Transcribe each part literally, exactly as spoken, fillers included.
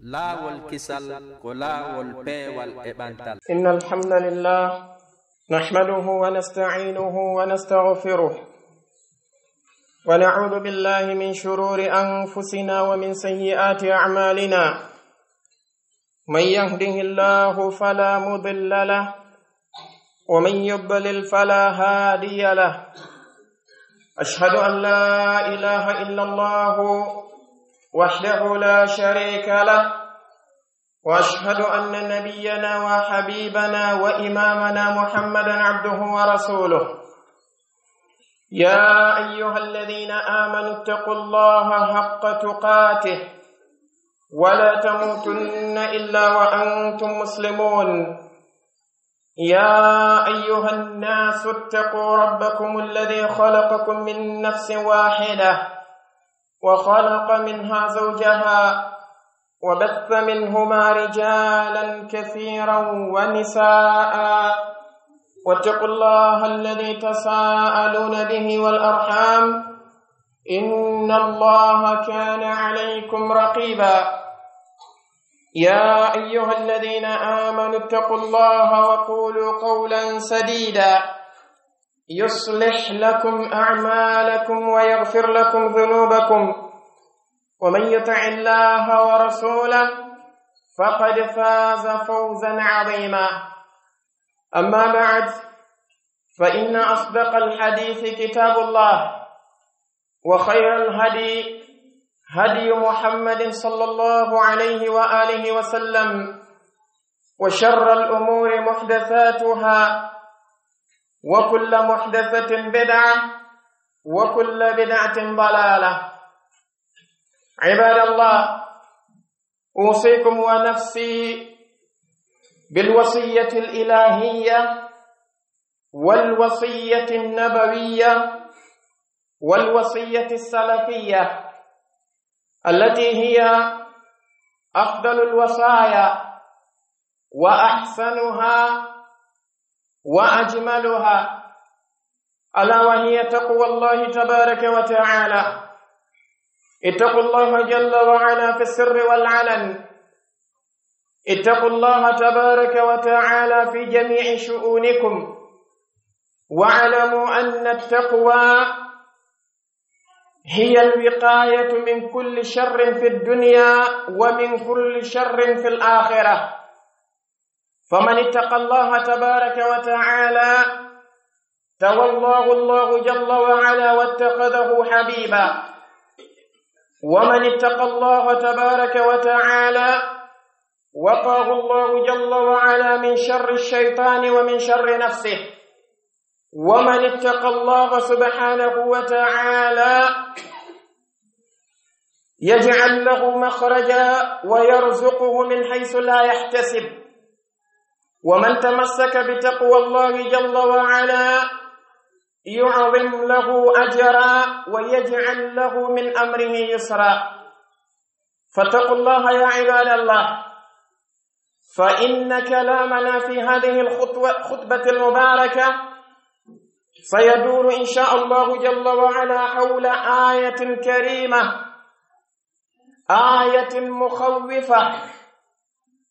Laawol kisal ko laawol peewal e ɓantal. إن الحمد لله نحمده ونستعينه ونستغفره ونعوذ بالله من شرور أنفسنا ومن سيئات أعمالنا. من يهده الله فلا مضل له ومن يضلل فلا هادي له. أشهد أن لا إله إلا الله وحده لا شريك له، وأشهد أن نبينا وحبيبنا وإمامنا محمدا عبده ورسوله. يا أيها الذين آمنوا اتقوا الله حق تقاته ولا تموتن إلا وأنتم مسلمون. يا أيها الناس اتقوا ربكم الذي خلقكم من نفس واحدة وخلق منها زوجها وبث منهما رجالا كثيرا ونساء واتقوا الله الذي تساءلون به والأرحام إن الله كان عليكم رقيبا. يا أيها الذين آمنوا اتقوا الله وقولوا قولا سديدا يصلح لكم أعمالكم ويغفر لكم ذنوبكم ومن يطع الله ورسوله فقد فاز فوزا عظيما. أما بعد، فإن أصدق الحديث كتاب الله، وخير الهدي هدي محمد صلى الله عليه وآله وسلم، وشر الأمور محدثاتها، وكل محدثة بدعة، وكل بدعة ضلالة. عباد الله، أوصيكم ونفسي بالوصية الإلهية والوصية النبوية والوصية السلفية، التي هي أفضل الوصايا وأحسنها وأجملها، ألا وهي تقوى الله تبارك وتعالى. اتقوا الله جل وعلا في السر والعلن. اتقوا الله تبارك وتعالى في جميع شؤونكم، واعلموا أن التقوى هي الوقاية من كل شر في الدنيا ومن كل شر في الآخرة. فمن اتقى الله تبارك وتعالى تولاه الله جل وعلا واتخذه حبيبا، ومن اتقى الله تبارك وتعالى وقاه الله جل وعلا من شر الشيطان ومن شر نفسه، ومن اتقى الله سبحانه وتعالى يجعل له مخرجا ويرزقه من حيث لا يحتسب، ومن تمسك بتقوى الله جل وعلا يعظم له أجرا ويجعل له من أمره يسرا. فاتقوا الله يا عباد الله، فإن كلامنا في هذه الخطوة، خطبة المباركة سيدور إن شاء الله جل وعلا حول آية كريمة، آية مخوفة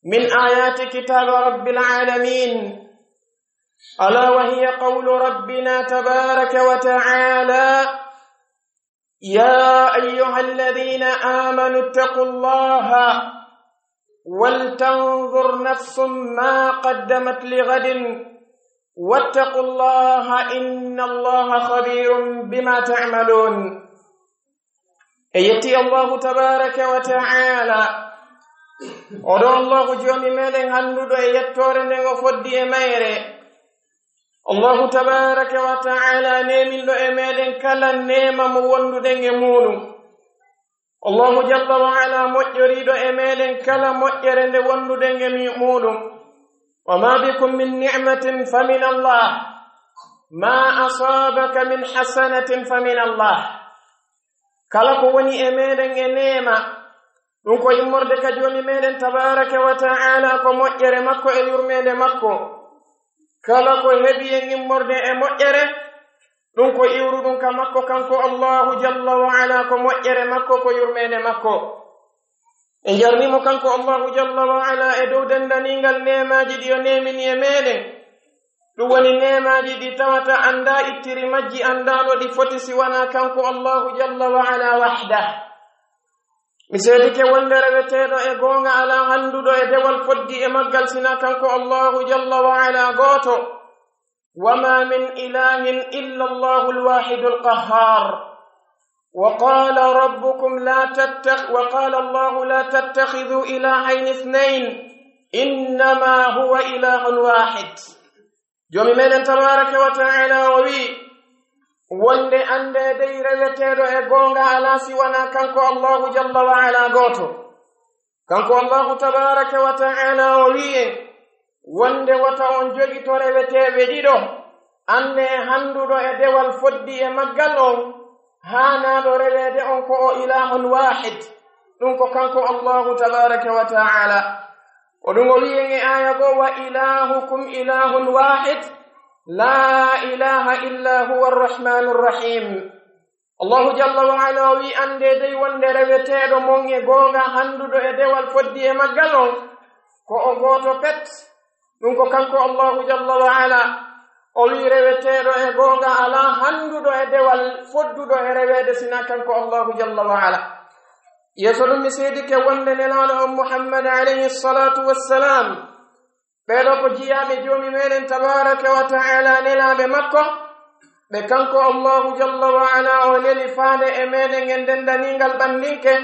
من آيات كتاب رب العالمين، ألا وهي قول ربنا تبارك وتعالى: يا أيها الذين آمنوا اتقوا الله ولتنظر نفس ما قدمت لغد واتقوا الله إن الله خبير بما تعملون. En yetti Allahu tabaraka wa ta'ala, oɗo Allahu Joomi meɗen annduɗo e yettoore nden o foddi e mayre. Allahu tabaraka wa ta'ala neeminɗo e meɗen kala neema mo wonduɗen e muuɗum. Allahu jalla wa ala moƴƴoriiɗo e meɗen kala moƴƴere nde wonduɗen e mi-, muuɗum. وما بكم من نعمة فمن الله، ما أصابك من حسنة فمن الله. Kala ko woni e meɗen e neema, ɗum ko immorde ka Joomi meɗen tabaraka wa ta'ala, ko moƴƴere makko e yurmeende makko. Kala ko heɓi en immorde e moƴƴere, ɗum ko iwruɗum ka makko kanko Allahu jalla wa ala, ko moƴƴere makko, ko yurmeende makko. En jarnii mo kanko Allahu jalla wa ala e dow dendaniingal neemaaji ɗi o neemini e meɗen. Ɗum woni neemaaji ɗi tawata anndaa ittiri majji, anndaano ɗi foti si wanaa kanko Allahu jalla wa ala wahda. Mi seedike wonde reweteeɗo e goonga alaa hannduɗo e dewal foddi e maggal sinaa kanko Allahu jalla wa ala gooto. وما من إله إلا الله الواحد القهار. وقال ربكم لا تتخ-، وقال الله لا تتخذوا إلهين اثنين إنما هو إله واحد. Joomi meɗen tabaaraka wa ta'ala o wi'i, wonde anndee dey reweteeɗo e goonga alaa si wanaa kanko Allahu jalla wa ala gooto. Kanko Allahu tabaaraka wa ta'ala o wi'i en, wonde wota on jogito reweteeɓe ɗiɗo, anndee hannduɗo e dewal foddi e maggal on, haanaaɗo reweede on ko o ilaahun waahid, ɗum ko kanko Allahu tabaaraka wa ta'ala. Ko ɗum o wi'i en e aaya goo, "Wa ilaahukum ilaahun waahid, laa ilaaha illaa huwa arrahmaanur rahiim." Allahu jalla wa ala o wi'i, anndee dey wonde reweteeɗo mon e goonga hannduɗo e dewal foddi e maggal on, ko o gooto pet, ɗum ko kanko Allahu jalla wa ala. O wi'i reweteeɗo e goonga alaa hannduɗo e dewal fodduɗo e reweede sinaa kanko Allahu jalla wa ala. Yeeso ɗum mi seedike wonde Nelaaɗo on Muhammad alayhi salaatu wassalaam, ɓee ɗoo ko jiyaaɓe Joomi meɗen tabaaraka wa ta'ala, nelaaɓe makko, ɓe kanko Allahu jalla wa ala o neli faade e meɗen e dendaniingal ɓanndinke,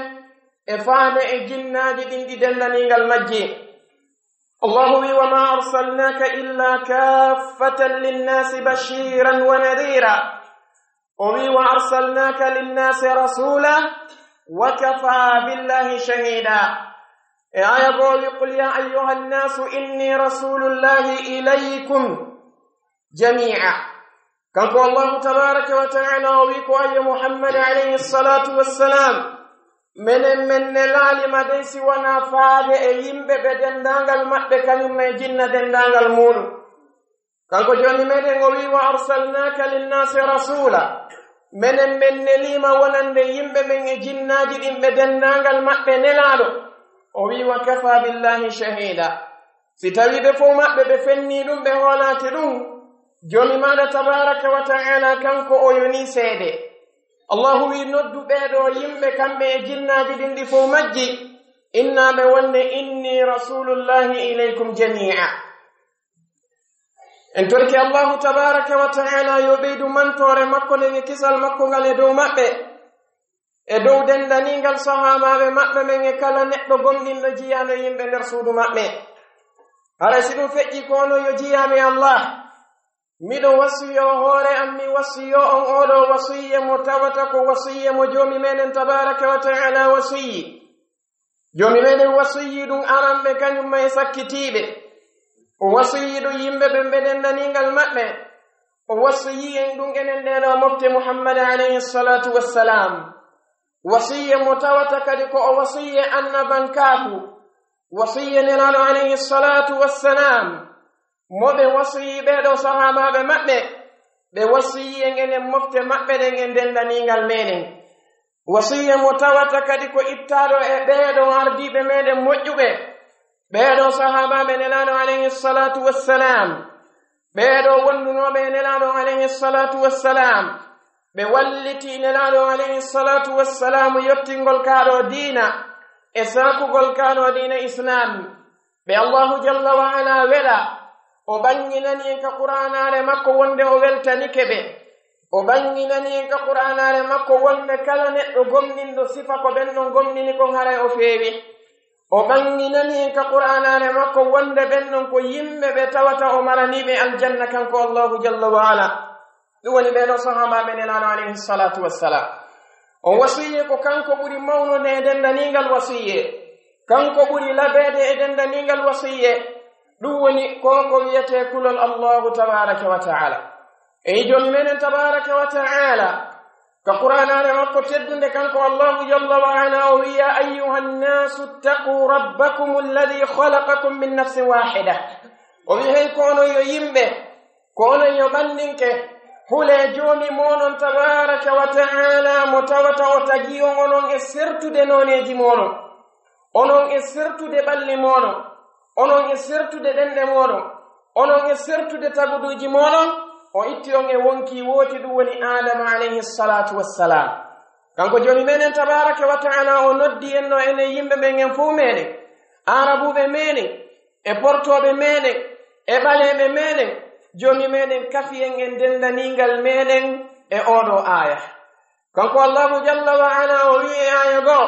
e faade e jinnaaji ɗin ɗi dendaniingal majji. Allahu wi'i, "Wa maa arsalnaaka illaa kaaffatan linnaasi bashiiran wa nadiira." O wi'i, "Wa arsalnaaka linnaasi rasuula wa kafaa billaahi shahiida." E aaya goo o wi'i, "Qul yaa ayyuhan naasu innii rasuulullaahi ilaykum jamii'a." Kanko Allahu tabaaraka wa ta'ala o wi'i ko an yo Muhammad alayhi salaatu wassalaam, menen men nelaali ma dey si wanaa faade e yimɓe ɓe denndaangal maɓɓe, kañum e jinna denndaangal muuɗum. Kanko Joomi meɗen o wi'i, "Wa arsalnaaka linnaasi rasuula." Menen men nelii ma wonande yimɓe ɓen e jinnaaji ɗin ɓe denndaangal maɓɓe nelaaɗo. O wi'i, "Wa kafaa billaahi shahiida." Si tawii ɓe fow maɓɓe ɓe fennii ɗum, ɓe hoolaaki ɗum, Joomi maaɗa tabaaraka wa ta'ala kanko o yonii seede. Allahu wi'i, "Noddu ɓee ɗoo yimɓe kamɓe e jinnaaji ɗin ɗi fow majji, innaa ɓe wonde innii rasuulullaahi ilaykum jamii'a." En torike Allahu tabaaraka wa ta'ala yo ɓeydu mantoore makko nden e kisal makko ngal e dow maɓɓe, e dow denndaniingal sahaabaaɓe maɓɓe ɓen e kala neɗɗo gomɗinɗo jiyaano yimɓe nder suudu maɓɓe. Haray si ɗum feƴƴii ko onon yo jiyaaɓe Allah, miɗo wasiyoo hoore am, mi wasiyoo on oo ɗoo wasiyee mo tawata ko wasiyee mo Joomi meɗen tabaaraka wa ta'ala wasiyii. Joomi meɗen wasiyii ɗum aranɓe kañum ma e sakkitiiɓe. O wasiyii ɗum yimɓe ɓen ɓe denndaniingal maɓɓe. O wasiyii en ɗum enen ɗee ɗoo mofte Muhammad alayhi salaatu wassalaam. Wasiyee mo tawata kadi ko o wasiyee annabankaaku. Wasiyee Nelaaɗo alayhi salaatu wassalaam. Mo ɓe wasiyii ɓee ɗoo sahaabaaɓe maɓɓe. Ɓe wasiyii en enen mofte maɓɓe ɗen e denndaniingal meɗen. Wasiyee mo tawata kadi ko ittaaɗo e ɓee ɗoo ardiiɓe meɗen moƴƴuɓe, ɓee ɗoo sahaabaaɓe Nelaaɗo alayhi salaatu wassalaam, ɓee ɗoo wondunooɓe e Nelaaɗo alayhi salaatu wassalaam, ɓe wallitii Nelaaɗo alayhi salaatu wassalaam yottingol kaa ɗoo diina e saakugol kaa ɗoo diina Islaam. Ɓe Allahu jalla wa ala wela, o ɓanginani en ka Qur'aanaare makko wonde o weltanike ɓe. O ɓanginani en ka Qur'aanaare makko wonde kala neɗɗo gomɗinɗo sifa ko ɓen ɗon gomɗini kon haray o feewi. O ɓanginani en ka Qur'aanaare makko wonde ɓen ɗon ko yimɓe ɓe tawata o maranii ɓe aljanna kanko Allahu jalla wa ala. Ɗum woni ɓee ɗoo sahaabaaɓe Nelaaɗo alayhi salaatu wassalaam. On wasiyee ko kanko ɓuri mawnude e denndaniingal wasiyee. Kanko ɓuri labeede e denndaniingal wasiyee. Ɗum woni ko ko wiyetee kulol Allahu tabaaraka wa ta'ala. E Joomi meɗen tabaaraka wa ta'ala, ka Qur'aanaare makko teddunde kanko Allahu jalla wa ala o wi'i, "Yaa ayyuhan naasu ittaquu rabbakumu alladhii khalaqakum min nafsin waahida." O wi'i, "Hey ko onon yo yimɓe, ko onon yo ɓanndinke, hulee Joomi mooɗon tabaaraka wa ta'ala mo tawata o tagii on onon e sertude nooneeji mooɗon." Onon e sertude ɓalli mooɗon, onon e sertude ɗenɗe mooɗon, onon e sertude taguduuji mooɗon, o itti on e wonkii wooti, ɗum woni Aadama alayhi salaatu wassalaam. Kanko Joomi meɗen tabaaraka wa ta'ala o noddi en ɗo enen yimɓe ɓen en fow meɗen, Aarabuuɓe meɗen, e portooɓe meɗen, e ɓaleeɓe meɗen, Joomi meɗen kafi en e denndaniingal meɗen e oo ɗoo aaya. Kanko Allahu jalla wa ala o wi'i e aaya goo,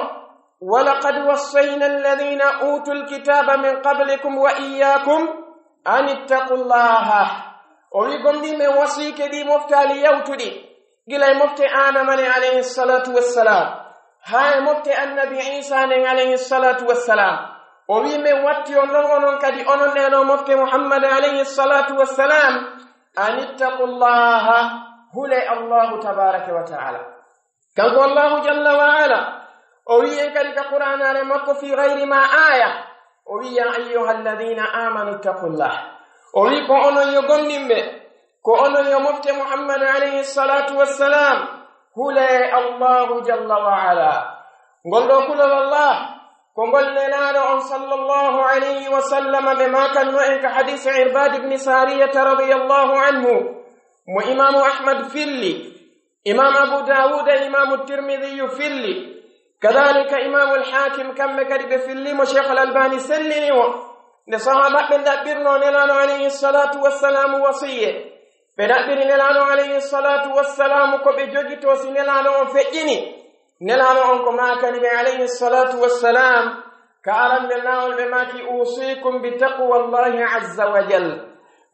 "Wa laqad wassayna alladhina utul kitaba min qablikum wa iyyakum an ittaqullaha." O wi'i gomɗii men wasiike ɗi moftaali yawtuɗi, gila e mofte Aadama nden alayhi salatu wassalam, haa e mofte Annabi Iisa nden alayhi salatu wassalam. O wi'i men watti on ɗon onon kadi, onon ɗee ɗoo mofte Muhammad alayhi salatu wassalam, an ittaqullaha, hulee Allahu tabaraka wa ta'ala. Kanko Allahu jalla wa ala, o wi'i en kadi ka Qur'aanaare makko fi ghayri ma aaya, o wi'i, "Ya ayyuhalladhina amanu ittaqullah." O wi'i, "Ko onon yo gomɗinɓe, ko onon yo mofte Muhammad alayhi salatu wassalam, hulee Allahu jalla wa ala." Ngol ɗoo kulol Allah, ko ngol Nelaaɗo on sallallahu alayhi wa sallam ɓe maakanno en ka hadiisi Irbaad ibn Saariyata radiyallahu anhu, mo Imaamu Ahmad filli, Imaam Abu Daawuda e Imaamu Tirmidiyu filli, kadaalika Imaamu Al-Haakim, kamɓe kadi ɓe filli mo, Sheikh Al-Albani sellini mo. Nde sahaaba ɓen ɗaɓɓirnoo Nelaaɗo alayhi salaatu wassalaamu wasiyye, ɓe ɗaɓɓiri Nelaaɗo alayhi salaatu wassalaamu ko ɓe jogitoo si Nelaaɗo on feƴƴini. Nelaaɗo on ko maakani ɓe alayhi salaatu wassalaam, ka arannde laawol ɓe maaki, "Uusiikum bi taqwallahi azza wa jal."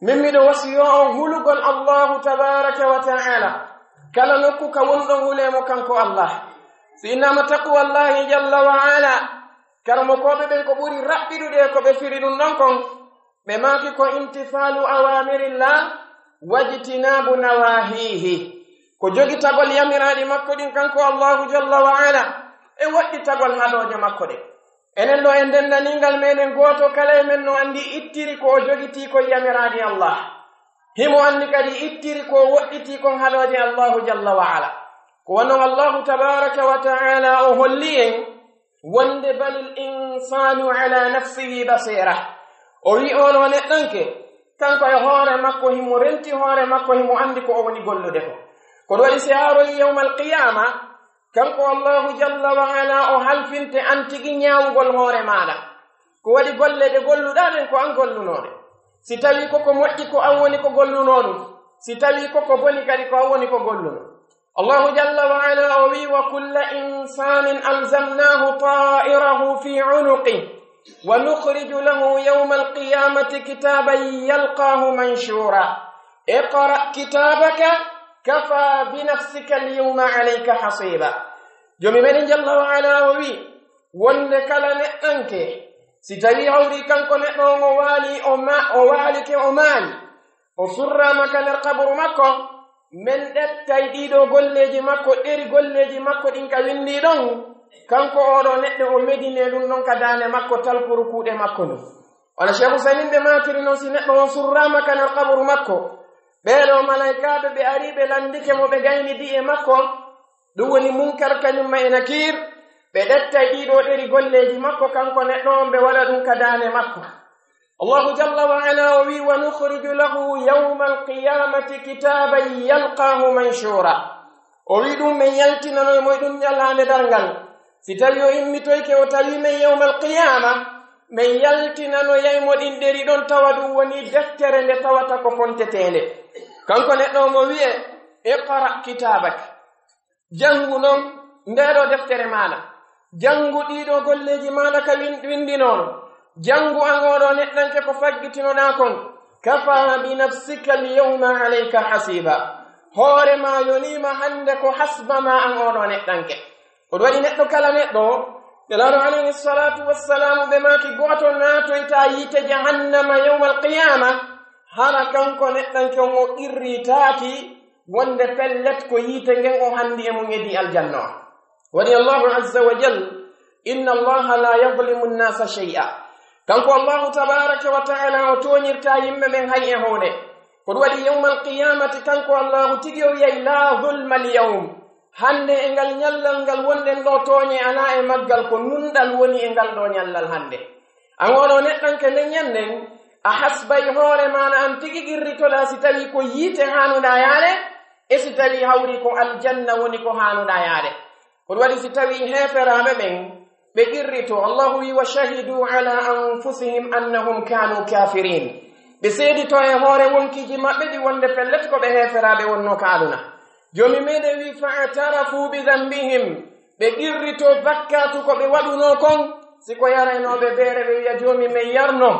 Min miɗo wasiyoo on hulugol Allahu tabaaraka wa ta'ala. Kala nokku ka wonɗon, hulee mo kanko Allah. Si innaama taqwallahi jalla wa ala, karamokooɓe ɓen ko ɓuri raɓɓiɗude e ko ɓe firi ɗun ɗon kon, ɓe maaki ko imtisaalu awaamirillah wajtinaabu nawaahiihi. Ko jogitagol yamiraaɗi makko ɗin kanko Allahu jalla wa ala, e woɗɗitagol haɗooje makko ɗen. Enen ɗoo e denndaniingal meɗen gooto kala e men no anndi ittiri ko o jogitii kon yamiraaɗi Allah. Himo anndi kadi ittiri ko o woɗɗitii kon haɗooje Allahu jalla wa ala. Ko wano Allahu tabaaraka wa ta'ala o holli en wonde balil insaanu ala nafsihi basiira. O wi'i on o neɗɗanke, kanko e hoore makko himo renti hoore makko, himo anndi ko o woni gollude ko. Ko ɗun waɗi si aroyi yawmal qiyaama, kanko Allahu jalla wa ala o halfinte an tigi ñaawugol hoore maaɗa. Ko waɗi golle ɗe golluɗaa ɗen ko an gollunooɗe. Si tawii ko ko moƴƴi ko an woni ko gollunoo ɗun. Si tawii ko ko boni kadi ko an woni ko gollunoo. Allahu jalla wa ala o wi'i, "Wa kulla insanin alzamnahu ta'irahu fi unuqi, wa nukhriju lahu yawmal qiyamati kitaban yalqahu manshura. Iqra kitabaka, kafa bi nafsika al-yawma alayka hasiba." Joomi meɗen jalla wa ala o wi'i, wonde kala neɗɗanke, si tawii hawri kanko neɗɗo on o waali, o ma-, o waalike, o maali, o surraama ka nder qaburu makko, men ɗettay ɗii ɗoo golleeji makko, ɗeri golleeji makko ɗin ka winndii ɗon, kanko oo ɗoo neɗɗo o medinee ɗun ɗon ka daande makko, talkuru kuuɗe makko ndun. Wano Sheikh Usaymin ɓe maakiri non, si neɗɗo on surraama ka nder qaburu makko, ɓee ɗoo malaykaaɓe ɓe arii ɓe lanndike mo, ɓe gaynidii e makko, ɗun woni Munkar kañum ma e Nakiir, ɓe ɗettay ɗii ɗoo ɗeri golleeji makko, kanko neɗɗo on ɓe waɗa ɗun ka daande makko. Allahu jalla wa ala o wi'i, "Wa nukhriju lahu yawmal qiyamati kitaban yalqahu manshura." O wi'i ɗun men yaltinanoy mo e ɗun ñalaande darngal. Si tawii o immitoyke o tawii men yawmal qiyama, men yaltinanoyay mo ɗin ɗeri ɗon tawa ɗun woni deftere nde tawata ko fonteteende. Kanko neɗɗo on o wi'e, "Iqra kitabak." Janngu non ndee ɗoo deftere maaɗa. Janngu ɗii ɗoo golleeji maaɗa ka win-, winndinoono. Janngu an oo ɗoo neɗɗanke ko faggitinoɗaa kon. Kafa bi nafsika al-yawma alayka hasiba. Hoore maa yonii ma hannde ko hasba maa an oo ɗoo neɗɗanke. Ko ɗun waɗi neɗɗo kala neɗɗo, Nelaaɗo alayhi salaatu wassalaamu ɓe maaki gooto naatoytaa yiite jahannama yawmal qiyaama, hara kanko neɗɗanke on o qirritaaki wonde pellet ko yiite ngen o handi e mun edii aljanna on. Waɗi Allahu azza wa jal, "Inna Allaha la yadlimu nnasa shay'a." Kanko Allahu tabaraka wa ta'ala o tooñirtaa yimɓe ɓen hay e huunde. Ko ɗun waɗi yawmal qiyamati kanko Allahu tigi o wi'ay, "La zulma al yawm." Hande e ngal ɲallal ngal wonɗen ɗoo, tooɲe alaa e maggal, ko nunɗal woni e ngal ɗoo ɲallal hande. An oo ɗoo neɗɗanke, nden ɲannden, a hasbay hoore maa no an tigi qirritoɗaa si tawii ko yiite haanuɗaa yaade, e si tawii hawri ko aljanna woni ko haanuɗaa yaade. Ko ɗum waɗi si tawii heeferaaɓe ɓen, ɓe qirritoo, Allahu wi'i, "Wa shahiduu alaa anfusihim annahum kaanuu kaafiriin." Ɓe seeditoo e hoore wonkiiji maɓɓe ɗi wonde pellet ko ɓe heeferaaɓe wonnoo ka aduna. Joomi meɗen wi'i, "Fa'tarafuu bi dhanbihim." Ɓe qirritoo bakkaatu ko ɓe waɗunoo kon. Si ko yaraynooɓe beere, ɓe wi'a, "Joomi men yarno."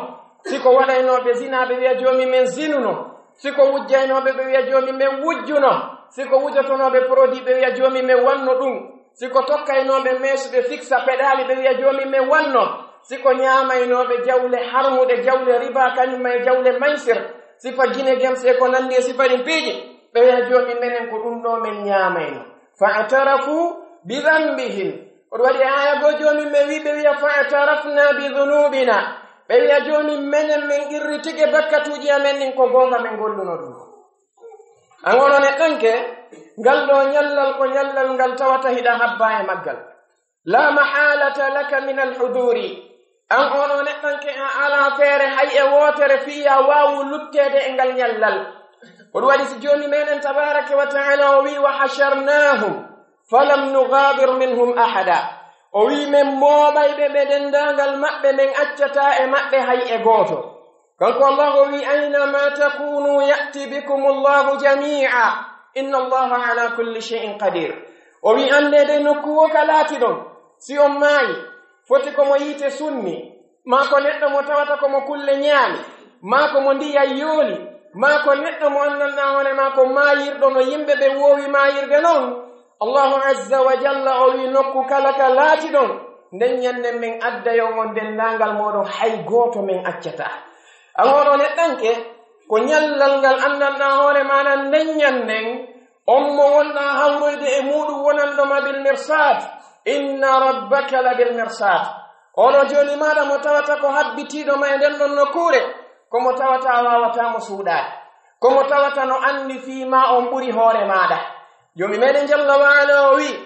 Si ko waɗaynooɓe zinaa, ɓe wi'a, "Joomi men zinuno." Si ko wujjaynooɓe, ɓe wi'a, "Joomi men wujjuno." Si ko wujotonooɓe produit, ɓe wi'a, "Joomi men wanno ɗum." Si ko tokkaynooɓe meesu, ɓe fiksa peɗaali, ɓe wi'a, "Joomi men wanno." Si ko ɲaamaynooɓe jawle harmuɗe, jawle riba, kaɲum e jawle maysir, sifa Gine Gems e ko nanndi e sifa ɗin piiji, ɓe wi'a, "Joomi menen ko ɗum ɗoo men ɲaamayno." Fa'tarafuu bi dhanbihim. Ko ɗum waɗi e aaya goo, Joomi men wi'i, ɓe wi'a, "Fa'tarafnaa bi dhunubina." Ɓe wi'a, "Joomi menen, men qirritike bakkatuuji amen ɗin, ko goonga men golluno ɗum." An oo ɗoo neɗɗanke, ngal ɗoo ɲallal ko ɲallal ngal tawata hiɗa habbaa e maggal. "La mahalata laka min al-huduri." An oo ɗoo neɗɗanke, a alaa feere hay e wootere fii yo a waawu lutteede e ngal ɲallal. Ko ɗum waɗi si Joomi meɗen tabaaraka wa ta'aala o wi'i, "Wa hasharnaahum falam nughaadir minhum ahada." O wi'i, "Men mooɓay ɓe, ɓe denndaangal maɓɓe, men accataa e maɓɓe hay e gooto." Kanko Allahu o wi'i, "Ayna ma takunu ya'ti bikumullahu jami'a. Inna Allaha ala kulli shay'in qadir." O wi'i, "Anndee de nokku wo ka laatiɗon, si on maayi, foti ko mo yiite sunni, maa ko neɗɗo mo tawata ko mo kulle ɲaami, maa ko mo ndiyan yooli, maa ko neɗɗo mo anndanɗaa hoore maa ko maayirɗo no yimɓe ɓen woowi maayirde non." Allahu azza wa jalla o wi'i, "Nokku kala ka laatiɗon, nden ɲannden men addayon on denndaangal mooɗon, hay gooto men accataa." An oo ɗoo neɗɗanke, ko ɲallal ngal anndanɗaa hoore maa nan, nden ɲannden, on mo wonɗaa hawroyde e muuɗum wonanɗo ma bil mirsaad, inna rabbaka la bil mirsaad. Oo ɗoo Joomi maaɗa mo tawata ko habbitiiɗo ma e nden ɗon nokkuure, ko mo tawata a waawataa mo suuɗaade, ko mo tawata no anndi fii maa on ɓuri hoore maaɗa. Joomi meɗen jalla wa ala o wi'i,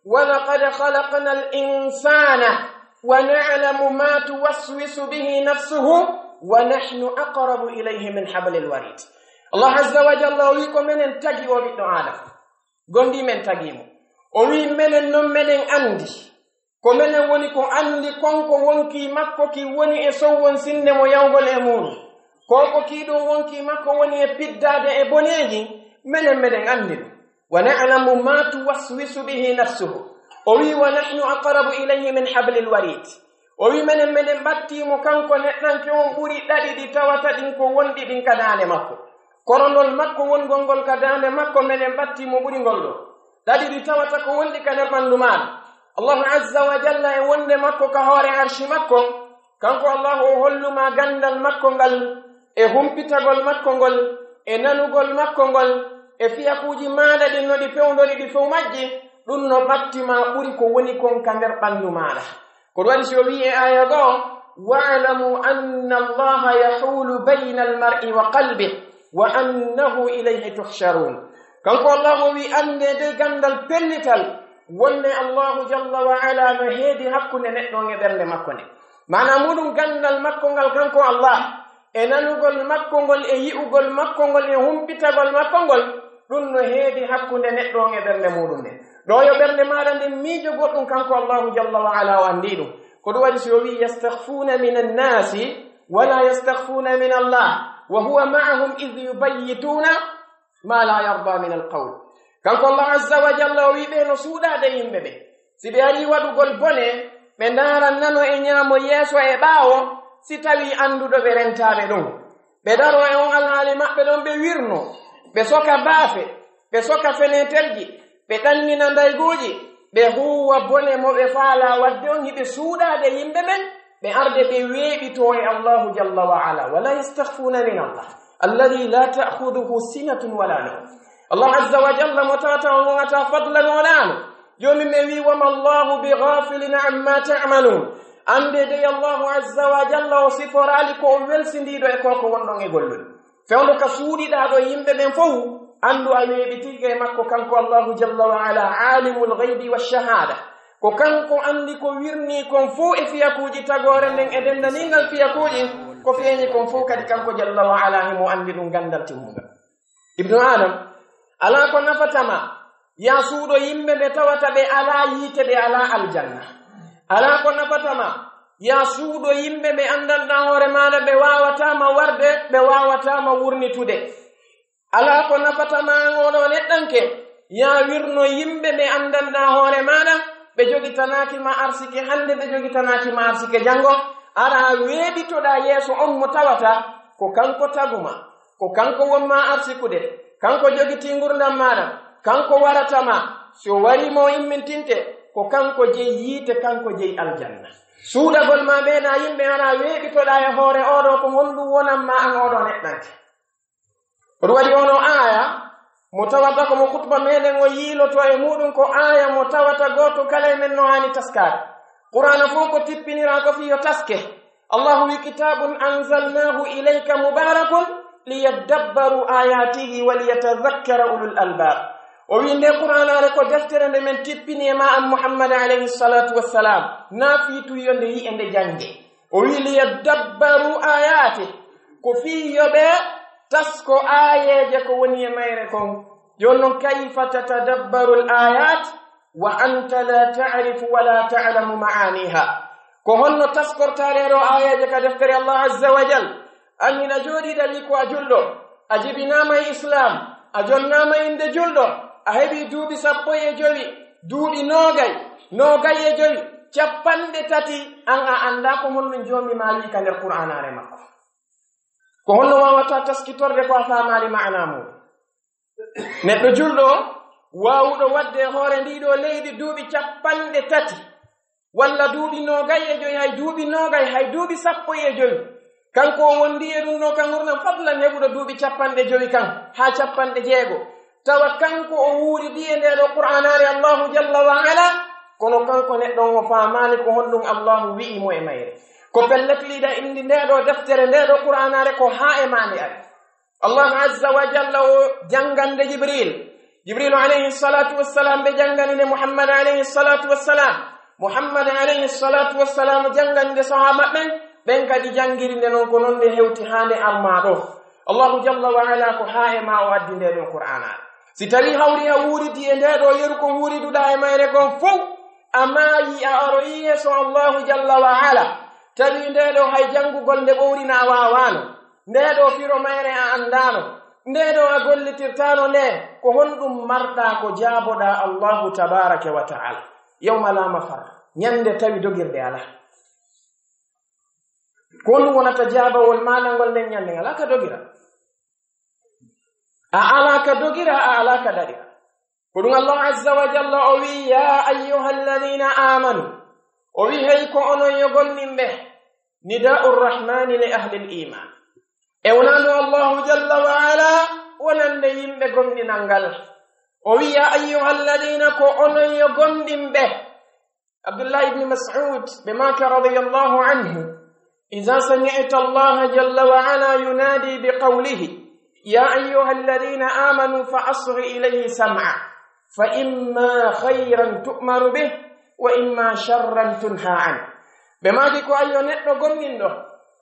"Wa laqad khalaqnal insaana wa na'lamu ma tuwaswisu bihi nafsuhu wa nahnu aqrabu ilayhi min hablil warid." Allah azza wa jalla o wi'i, "Ko menen tagi oo ɓiɗɗo Aadama." Gomɗii men tagii mo. O wi'i, "Menen non meɗen anndi." Ko menen woni ko anndi kon ko wonkii makko kin woni e sowwonsinde mo yawgol e muuɗum. Ko ko kii ɗum wonkii makko woni e piddaade e boneeji, menen meɗen anndi ɗum. "Wa na'lamu ma tuwaswisu bihi nafsuhu." O wi'i, "Wa nahnu aqrabu ilayhi min hablil warid." O wi'i, "Menen meɗen ɓattii mo kanko neɗɗanke on ɓuri ɗaɗi ɗi tawata ɗin ko wonɗi ɗin ka daande makko. Korondol makko wongol ngol ka daande makko, menen ɓattii mo ɓuri ngol ɗoo. Ɗaɗi ɗi tawata ko wonɗi ka nder ɓanndu maaɗa." Allahu azza wa jalla e wonde makko ka hoore arshi makko, kanko Allahu o hollu ma ganndal makko ngal, e humpitagol makko ngol, e nanugol makko ngol, e fiyakuuji maaɗa ɗin no ɗi fewndori ɗi fow majji, ɗum no ɓatti ma ɓuri ko woni kon ka nder ɓanndu maaɗa. Ko ɗum waɗi si o wi'i e aaya goo, "Wa'lamu anna Allaha yahulu bayna al-mar'i wa qalbih, wa annahu ilayhi tuhsharun." Kanko Allahu o wi'i, "Anndee dey ganndal pellital, wonde Allahu jalla wa ala no heedi hakkunde neɗɗo on e ɓernde makko nden." Maanaa muuɗum ganndal makko ngal kanko Allah, e nanugol makko ngol, e yi'ugol makko ngol, e humpitagol makko ngol, ɗum no heedi hakkunde neɗɗo on e ɓernde muuɗum nden. Ɗoo yo ɓernde maaɗa nden miijo goɗɗum, kanko Allahu jalla wa ala o anndii ɗum. Ko ɗum waɗi si o wi'i, "Yastakhfuna minan nasi, wa la yastakhfuna min Allah, wa huwa ma'ahum idh yubayyituna ma la yarda min al-qawl." Kanko Allah azza wa jalla o wi'i, ɓe no suuɗaade yimɓe ɓe. Si ɓe arii waɗugol bone, ɓe ndaaran nano e ɲaamo, yeeso e ɓaawo, si tawii annduɗo ɓe rentaaɓe ɗum. Ɓe daroo e on alhaali maɓɓe ɗon, ɓe wirnoo, ɓe soka baafe, ɓe soka feneeterji, ɓe ɗannina ndayguuji, ɓe huuwa bone mo ɓe faalaa waɗde on, hiɓe suuɗaade yimɓe ɓen, ɓe arde ɓe weeɓitoo e Allahu jalla wa ala. "Wa la yastakhfuna min Allah, alladhi la ta'khudhuhu sinatun wa la nawm." Allah azza wa jalla mo tawata o woŋataa fadlan wa la nawm. Joomi men wi'i, "Wa ma Allahu bi ghafilin amma ta'malun." Anndee dey Allahu azza wa jalla o siforaali ko o welsindiiɗo e ko ko wonɗon e gollude. Fewndo ka suuɗiɗaa ɗo yimɓe ɓen fow, Anndu a weeɓitike e makko kanko Allahu jalla wa ala, aalimul gaybi wa shahaada. Ko kanko anndi ko wirnii kon fow e fiyakuuji tagoore nden e denndaningal fiyakuuji, ko feeñi kon fow kadi kanko jalla wa ala himo anndi ɗum ganndal timmungal. Ibnu Adam, alaa ko nafata ma, yaa suuɗo yimɓe ɓe tawata ɓe alaa yiite, ɓe alaa aljanna. Alaa ko nafata ma, yaa suuɗo yimɓe ɓe anndanɗaa hoore maaɗa, ɓe waawataa ma warde, ɓe waawataa ma wurnitude. Alaa ko nafata ma an oo ɗoo neɗɗanke, yaa wirno yimɓe ɓe anndanɗaa hoore maaɗa, ɓe jogitanaaki ma arsike hannde, ɓe jogitanaaki ma arsike janngo, araa weeɓitoɗaa yeeso on mo tawata ko kanko tagu ma, ko kanko won ma arsikude, kanko jogitii ngurndan maaɗa, kanko warata ma, si o warii ma o immintinte, ko kanko jeyi yiite, kanko jeyi aljanna. Suuɗagol ma ɓee naa yimɓe araa weeɓitoɗaa e hoore oo ɗoo, ko honɗum wonan ma an oo ɗoo neɗɗanke? Ko ɗum waɗi ono aaya mo tawata ko mo khutba meɗen o yiiloto e muɗum, ko aaya mo tawata gooto kala e men no haani taskaade. Qur'aana fow ko tippiniraa ko fii yo taske. Allahu wi, "Kitaabun anzalnaahu ilayka mubaarakun liyaddabbaru aayaatihi wa liyatadhakkara ulul albaab." O wi, nde Qur'aanaare ko deftere nde men tippini e ma an Muhammad alayhi salaatu wassalaam, naa fii tun yo nde yi'e nde jannge. O wi'i, "Liyaddabbaru aayaati," ko fii yo ɓe tasko aayeeje ko woni e mayre kon. Jooni non, "Kayfa tatadabbaru l-aayaat wa anta laa ta'rifu wa laa ta'lamu ma'aaniha?" Ko honno taskortaa ɗee ɗoo aayeeje ka deftere Allah Azza wa Jal? An hino jooɗii ɗaa, wi'i ko a julɗo, a jibinaama e Islaam, a jonnaama innde julɗo, a heɓii duuɓi sappo e jowi, duuɓi noogay, noogay e jowi, cappanɗe tati, an a anndaa ko honno Joomi maa wi'i ka nder Qur'aanaare makko. Ko honno waawataa taskitorde ko a faamaali ma'anaa mun? Neɗɗo julɗo, waawuɗo waɗde e hoore ndii ɗoo leydi duuɓi cappanɗe tati, walla duuɓi noogay e jowi, hay duuɓi noogay, hay duuɓi sappo e jowi. Kanko o wondi e ɗum ɗoo ka ngurndan, fadlan heɓuɗo duuɓi cappanɗe jowi kan haa cappanɗe jeego. Tawa kanko o wuuridii e ndee ɗoo Qur'aanaare Allahu jalla wa ala, kono kanko neɗɗo on o faamaali ko honɗum Allahu wi'i mo e mayre. Ko pellet, hiɗa anndi ndee ɗoo deftere, ndee ɗoo Qur'aanaare ko haa e maa nde ari. Allah Azza wa Jalla o janngan nde Jibril. Jibril alayhi salatu wassalam ɓe janngani nde Muhammad alayhi salatu wassalam. Muhammad alayhi salatu wassalam janngani nde sahaaba ɓen, ɓen kadi janngiri nde non, ko non nde hewti haa nde armaa ɗoo. Allahu Jalla wa Ala ko haa e maa o addi ndee ɗoo Qur'aana. Si tawii hawri a wuuridii e ndee ɗoo yeru ko wuuriduɗaa e mayre kon fow, a maayii a aroyii yeeso Allahu Jalla wa Ala, tawi ndee ɗoo hay janngugol nde ɓowrinaa waawaano. Ndee ɗoo firo mayre a anndaano, ndee ɗoo a gollitirtaano nde, ko honɗum marɗaa ko jaaboɗaa Allaahu tabaaraka wa ta'aala? Yawma laa mafarra, ñannde tawi dogirde alaa. Ko honɗum wonata jaabawol maaɗa ngol nden ñannde? Alaa ka dogira. A alaa ka dogira, a alaa ka daɗira. Ko ɗum Allah Azza wa Jalla o wi'i, "Yaa ayyuhal ladina aamanu." O wi'i, "Hey ko onon yo gomɗinɓe." Nidaa'ur Rahmaani li ahlil iimaan. E wonande Allahu Jalla wa Ala, wonande yimɓe gomɗinal ngal. O wi'i, "Yaa ayyuhal ladina," ko onon yo gomɗinɓe. Abdullah ibn Mas'ud, ɓe maaki radiyallahu anhu, "Iza sami'ta Allaha jalla wa ala yunadi bi qawlihi, ya ayyuhal ladina amanu fa asghi ilayhi sam'a, fa imma khayran tu'maru bih, wa imma sharran tunha an." Ɓe maaki ko, "Ayyo neɗɗo gomɗinɗo,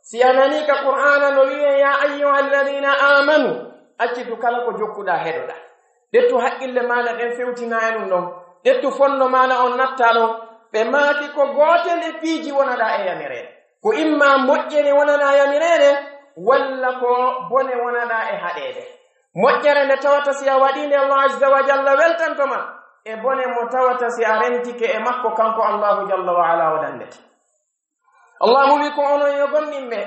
si a nanii ka Qur'aana no wi'ee, ya ayyuhal ladina amanu, accitu kala ko jokkuɗaa heɗoɗaa. Ƴettu haqqille maaɗa ɗen fewtinaa e ɗum ɗon. Ƴettu fonno maaɗa on nattaa ɗon." Ɓe maaki, "Ko gootel e piiji wonaɗaa e yamireede. Ko imma moƴƴere wonaɗaa yamireede, walla ko bone wonaɗaa e haɗeede. Moƴƴere nde tawata si a waɗii nde, Allah Azza wa Jalla weltanto ma, e bone mo tawata si a rentike e makko, kanko Allahu Jalla wa Ala o dandete." Allahu wi ko onon yo gomɗinɓe,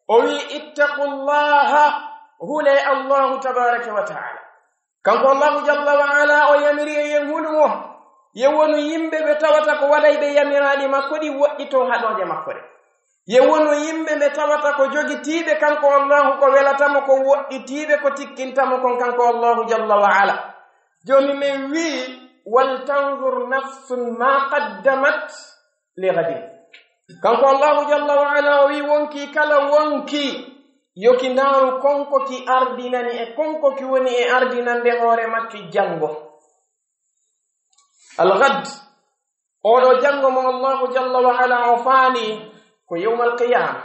o wi, "Ittaqullaha," hulee Allahu tabaraka wa ta'ala. Kanko Allahu Jalla wa Ala o yamiri en yen hulu mo. Yen wonu yimɓe ɓe tawata ko walay ɓe yamiraaɗi makko ɗi woɗɗitoo haɗooje makko ɗe. Yen wonu yimɓe ɓe tawata ko jogitiiɓe kanko Allahu ko welata mo, ko woɗɗitiiɓe ko tikkinta mo kon kanko Allahu Jalla wa Ala. Joomi men wi'i, "Wal tanzur nafsun ma qaddamat li ghadin." Kanko Allahu Jalla wa Ala o wi'i, "Wonkii kala wonkii, yo ki ndaaru kon ko ki ardinani e kon ko ki woni e ardinande hoore makki janngo. Al-ghad, oo ɗoo janngo mo Allahu jalla wa ala o faali ko yawmal qiyaama.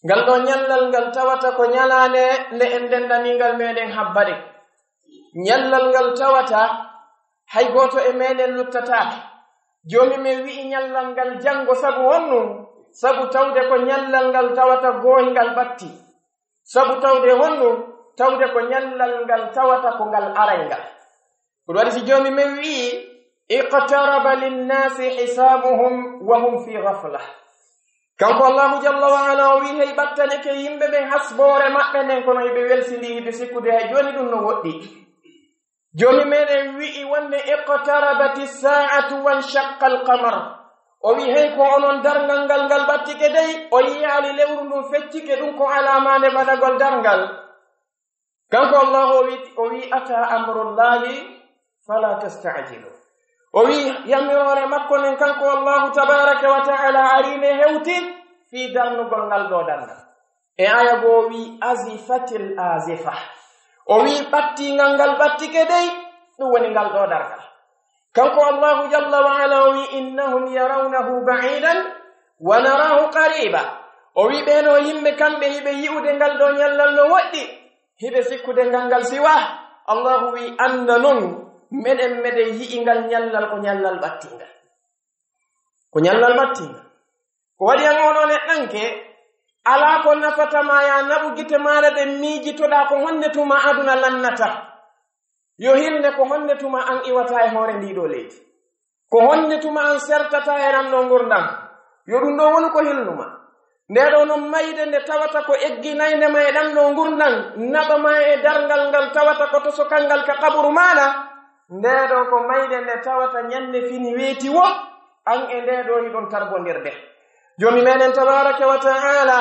Ngal ɗoo ñallal ngal tawata ko ñalaande nde en denndanii ngal meɗen habbaade. Ñallal ngal tawata hay gooto e meɗen luttataake. Joomi men wi'i ñallal ngal janngo sabu honɗun? Sabu tawde ko ñallal ngal tawata gooyngal ɓattii. Sabu tawde honɗun? Tawde ko ñallal ngal tawata ko ngal arayngal. Ko ɗun waɗi si Joomi men wi'i, "Iqtaraba linnaasi hisaabuhum wa hum fi ghafla." Kanko Allahu jalla wa ala o wi'i, hey ɓattanike yimɓe ɓen hasboore maɓɓe nden, kono hiɓe welsindii, hiɓe sikkude hay jooni ɗun no woɗɗi. Joomi meɗen wi'i wonde, "Iqtarabati saa'atu wanshaqqa al-qamar." O wi'i, hey ko onon darngal ngal ngal ɓattike dey, o yi'aali lewru ndun feccike, ɗun ko alaamaande ɓadagol darngal. Kanko Allahu o wi'i, o wi'i, "Ata amrullahi fala tasta'jilu." O wi'i, yamiroore makko nden kanko Allahu tabaraka wa ta'ala arii nde hewti fii darnugol ngal ɗoo darngal. E aaya goo o wi'i, "Azifatil azifa." O wi'i, "Ɓattiingal ngal ɓattike dey, ɗun woni ngal ɗoo darngal." Kanko Allahu jalla wa ala o wi'i, "Innahum yarawnahu ba'idan wa narahu qariba." O wi'i, ɓee ɗoo yimɓe kamɓe hiɓe yi'ude ngal ɗoo ñallal no woɗɗi, hiɓe sikkude ngal ngal siwaa. Allahu wi'i, "Annda non, meɗen meɗen yi'i ngal ñallal ko ñallal ɓattiingal." Ko ñallal ɓattiingal. Ko waɗi an oo ɗoo neɗɗanke, alaa ko nafata ma yaa naɓu gite maaɗa ɗen miijitoɗaa ko honde tuma aduna lannata. Yo hilne ko honde tuma an iwata e hoore ndii ɗoo leydi. Ko honde tuma an sertata e ɗan ɗoo ngurndan. Yo ɗun ɗoo wonu ko hilnu ma. Ndee ɗoo non mayde nde tawata ko egginaynde ma e ɗan ɗoo ngurndan, naɓa ma e darngal ngal tawata ko tosokal ngal ka qaburu maaɗa. Ndee ɗoo ko mayde nde tawata ñande fini weeti woo, an e ndee ɗoo hiɗon tarbondirde. Joomi meɗen tabaraka wa ta'ala,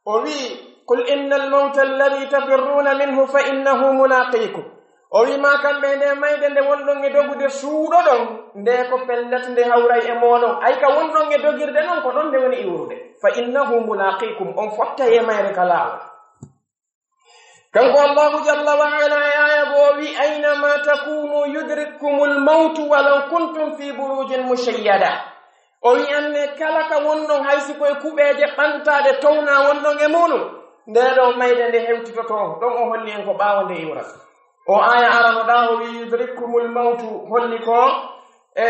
o wi'i, "Qul innal mawta alladhi tafirruuna minhu fa innahu mulaaqiikum." O wi'i, "Maa kamɓe nde mayde nde wonɗon e dogude suuɗoɗon, nde ko pellet nde hawray e mooɗon. Ay ka wonɗon e dogirde non, ko ɗon nde woni iwrude. Fa innahu mulaaqiikum, on fottay e mayre ka laawol." Kanko Allahu jalla wa ala e aaya goo o wi'i, "Ayna ma takunu yudrikkumul mawtu walaw kuntum fi burujin mushayyada." O wi'i, "Anne kala ka wonɗon, hay si ko e kuɓeeje ɓantaaɗe townaa wonɗon e muɗum, ndee ɗoo mayde nde hewtitoto on." Ɗon o holli en ko ɓaawo nde iwrata. O aaya arano ɗaa o wi'i, "Yudrikkumul mawtu," holli ko e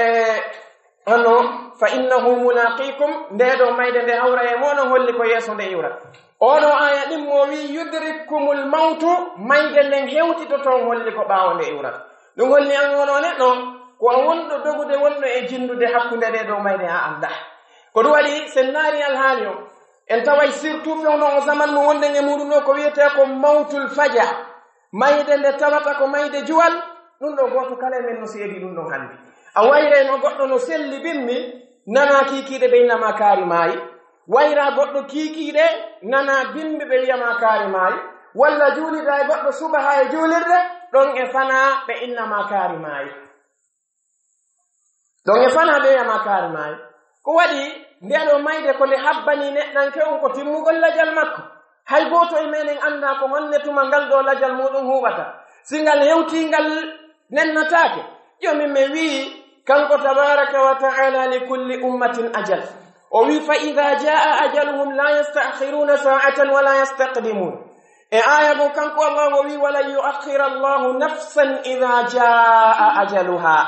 Ano, "fa innahu mulaaqiikum," ndee ɗoo mayde nde hawra e mooɗon holli ko yeeso nde iwra. Oo ɗoo aaya ɗimmo o wi'i, "Yudrikkumul mawtu," mayde nden hewtitoto on holli ko ɓaawo nde iwrata. Ɗun holli an oo ɗoo neɗɗo, ko a wonɗo dogude wonɗo e jinndude hakkunde ɗee ɗoo mayde a anndaa. Ko ɗun waɗi, si en ndaarii alhaali on, en taway surtout fewndo on zaman mo wonɗen e muuɗum ɗoo ko wi'etee ko mawtul faja. Mayde nde tawata ko mayde juwal, ɗun ɗoo gooto kala e men no seedii ɗun ɗon hannde. A wayray no goɗɗo no selli bimbi, nanaa kiikiiɗe ɓe inna maa kaari maayi. Wayraa goɗɗo kiikiiɗe, nanaa bimbi ɓe wi'a maa kaari maayi. Walla juulidaa e goɗɗo subahaa e juulirde, ɗon e fanaa ɓe inna maa kaari maayi. Ɗon e fanaa ɓe wi'a maa kaari maayi. Ko waɗi ndee ɗoo mayde ko nde habbanii neɗɗanke on ko timmugol lajal makko. Hay gooto e meɗen anndaa ko honne tuma ngal ɗoo lajal muuɗum huuɓata. Si ngal hewtii ngal nennataake. Joomi men wi'i, kanko tabaaraka wa ta'aala, "Li kulli ummatin ajal." O wi'i, "Fa idaa jaa'a ajaluhum laa yasta'khiruuna saa'atan wa laa yastaqdimuun." E aaya goo, kanko Allaahu o wi'i, "Wa lan yu'akhkhira Allaahu nafsan idaa jaa'a ajaluhaa."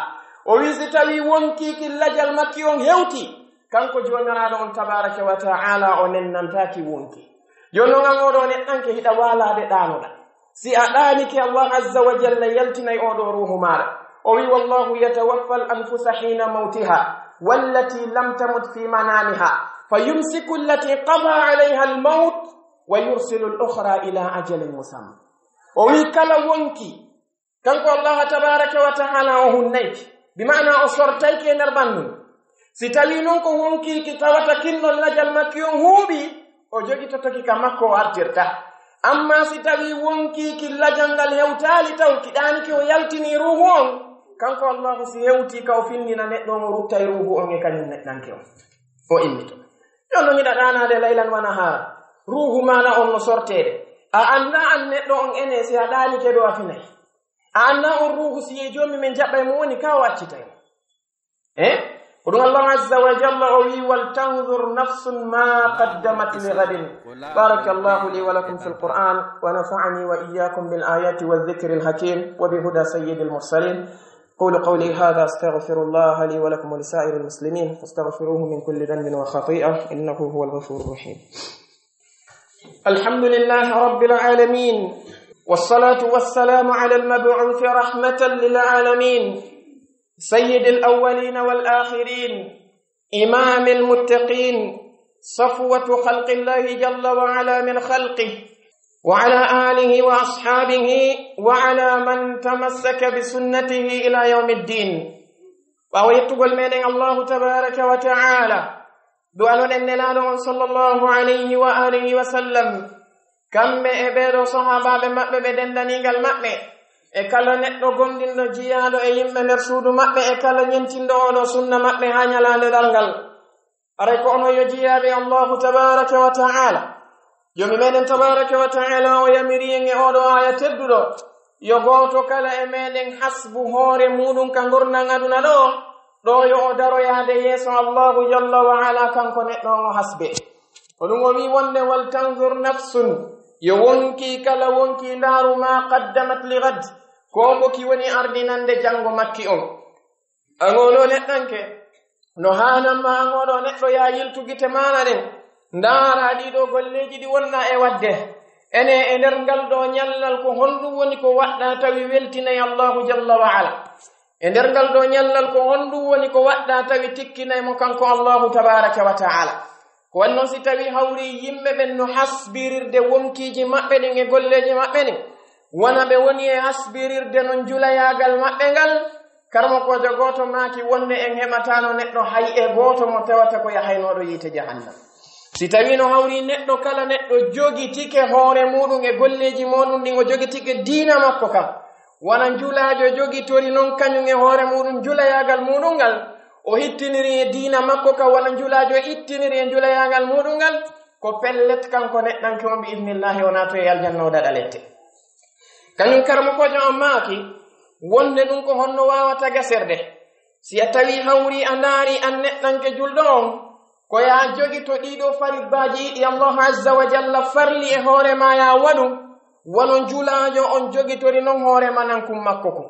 O wi'i, si tawii wonkii kin lajal makki on hewtii, kanko Joomiraaɗo on tabaaraka wa ta'aala o nennantaaki wonkii. Jooni non an oo ɗoo neɗɗanke hiɗa waalaade ɗaanoɗaa. Si a ɗaanike, Allaahu azza wa jalla yaltinay oo ɗoo ruuhu maaɗa. O wi'i, "Wallaahu yatawaffal anfusa hiina mawtihaa, wallatii lam tamut fii manaamihaa, fa yumsiku allatii qadaa alayhal mawt, wa yursilul ukhraa ilaa ajalin musammaa." O wi'i, kala wonkii, kanko Allaahu tabaaraka wa ta'aala o hunnayki, bi ma'ana o sortayki e nder ɓanndu. Si tawii non ko wonkii ki tawata kin ɗon lajal makki on huuɓii, o jogitoto ki ka makko o artirta. Ammaa si tawii wonkii ki lajal ngal hewtaali taw, ki ɗaanike o yaltinii ruuhu on, kanko Allaahu si hewtii ka o findina neɗɗo on o ruttay ruuhu on e kañum neɗɗanke on. O immito. Jooni non hiɗa ɗaanaade laylan wa nahaara. Ruuhu maana on no sorteede. A anndaa an neɗɗo on ene si a ɗaanike ɗo a finay. A anndaa on ruuhu si yii Joomi men jaɓɓay mo woni ka o accitay mo. Eh? Ko ɗum Allah azza wa jalla o wi, "Wal tanzur nafsun ma qaddamat li ghadin." Barakallahu li wa lakum fil Qur'an wa nafa'ani wa iyyakum bil ayati wa dhikril hakim wa bi huda sayyidil mursalin. Qulu qawli hadha astaghfirullaha li wa lakum wa li sa'iril muslimin fastaghfiruhu min kulli dhanbin wa khati'ah innahu huwal ghafurur rahim. الحمد لله رب العالمين، والصلاة والسلام على المبعوث رحمة للعالمين، سيد الأولين والآخرين، إمام المتقين، صفوة خلق الله جل وعلا من خلقه، وعلى آله وأصحابه، وعلى من تمسك بسنته إلى يوم الدين. Ɓaawo yettugol meɗen Allahu tabaraka wa ta'ala, du'anoɗen Nelaaɗo on sallallahu alayhi wa alihi wa sallam, kamɓe e ɓee ɗoo sahaabaaɓe maɓɓe ɓe dendaniigal maɓɓe, e kala neɗɗo gomɗinɗo jiyaaɗo e yimɓe nder suudu maɓɓe, e kala ɲemtinɗo oo ɗoo sunna maɓɓe haa ɲalaande darngal. Aray ko onon yo jiyaaɓe Allahu tabaraka wa ta'ala. Joomi meɗen tabaraka wa ta'ala o yamiri en e oo ɗoo aaya tedduɗo, yo gooto kala e meɗen hasbu hoore muuɗum ka ngurndan aduna ɗoo, ɗoo yo o daro yaade yeeso Allahu jalla wa ala, kanko neɗɗo on o hasbe. Ko ɗum o wi wonde, "Wal tanzur nafsun," yo wonkii kala wonkii ndaaru, "ma qaddamat li ghad," ko ko ki woni ardinande janngo makki on. An oo ɗoo neɗɗanke, no haanan ma an oo ɗoo neɗɗo yaa yiltu gite maaɗa ɗen, ndaaraa ɗii ɗoo golleeji ɗi wonɗaa e waɗde. Ene e nder ngal ɗoo ɲallal ko honɗum woni ko waɗɗaa tawi weltinay Allahu jalla wa ala? E nder ngal ɗoo ɲallal ko honɗum woni ko waɗɗaa tawi tikkinay mo kanko Allahu tabaraka wa ta'ala? Ko waɗi non si tawii hawrii yimɓe ɓen no hasbirirde wonkiiji maɓɓe ɗin e golleeji maɓɓe ɗin, wona ɓe woni e hasbirirde non julayaagal maɓɓe ngal, karamokoojo gooto maaki wonde en heɓataano neɗɗo hay e gooto mo tawata ko yahaynooɗo yiite jahannama. Si tawii no hawrii neɗɗo kala neɗɗo jogitike hoore muuɗum e golleeji muuɗum ɗin, o jogitike diina makko kan, wona njulaajo jogitori non kañum e hoore muuɗum julayaagal muuɗum ngal, o hittiniri e diina makko kan wona njulaajo ittiniri e julayaagal muuɗum ngal, ko pellet kanko neɗɗanke on bi idnillahi o naatoyay aljanna o daɗa lette. Kañum karamokoojo on maaki wonde ɗum ko honno waawata gaserde. Si a tawii hawrii a ndaarii an neɗɗanke julɗo on, ko yaa jogito ɗii ɗoo faribaaji ɗi Allahu azza wa jalla farli e hoore maa yaa waɗu, wano njulaajo on jogitori non hoore manankun makko kun.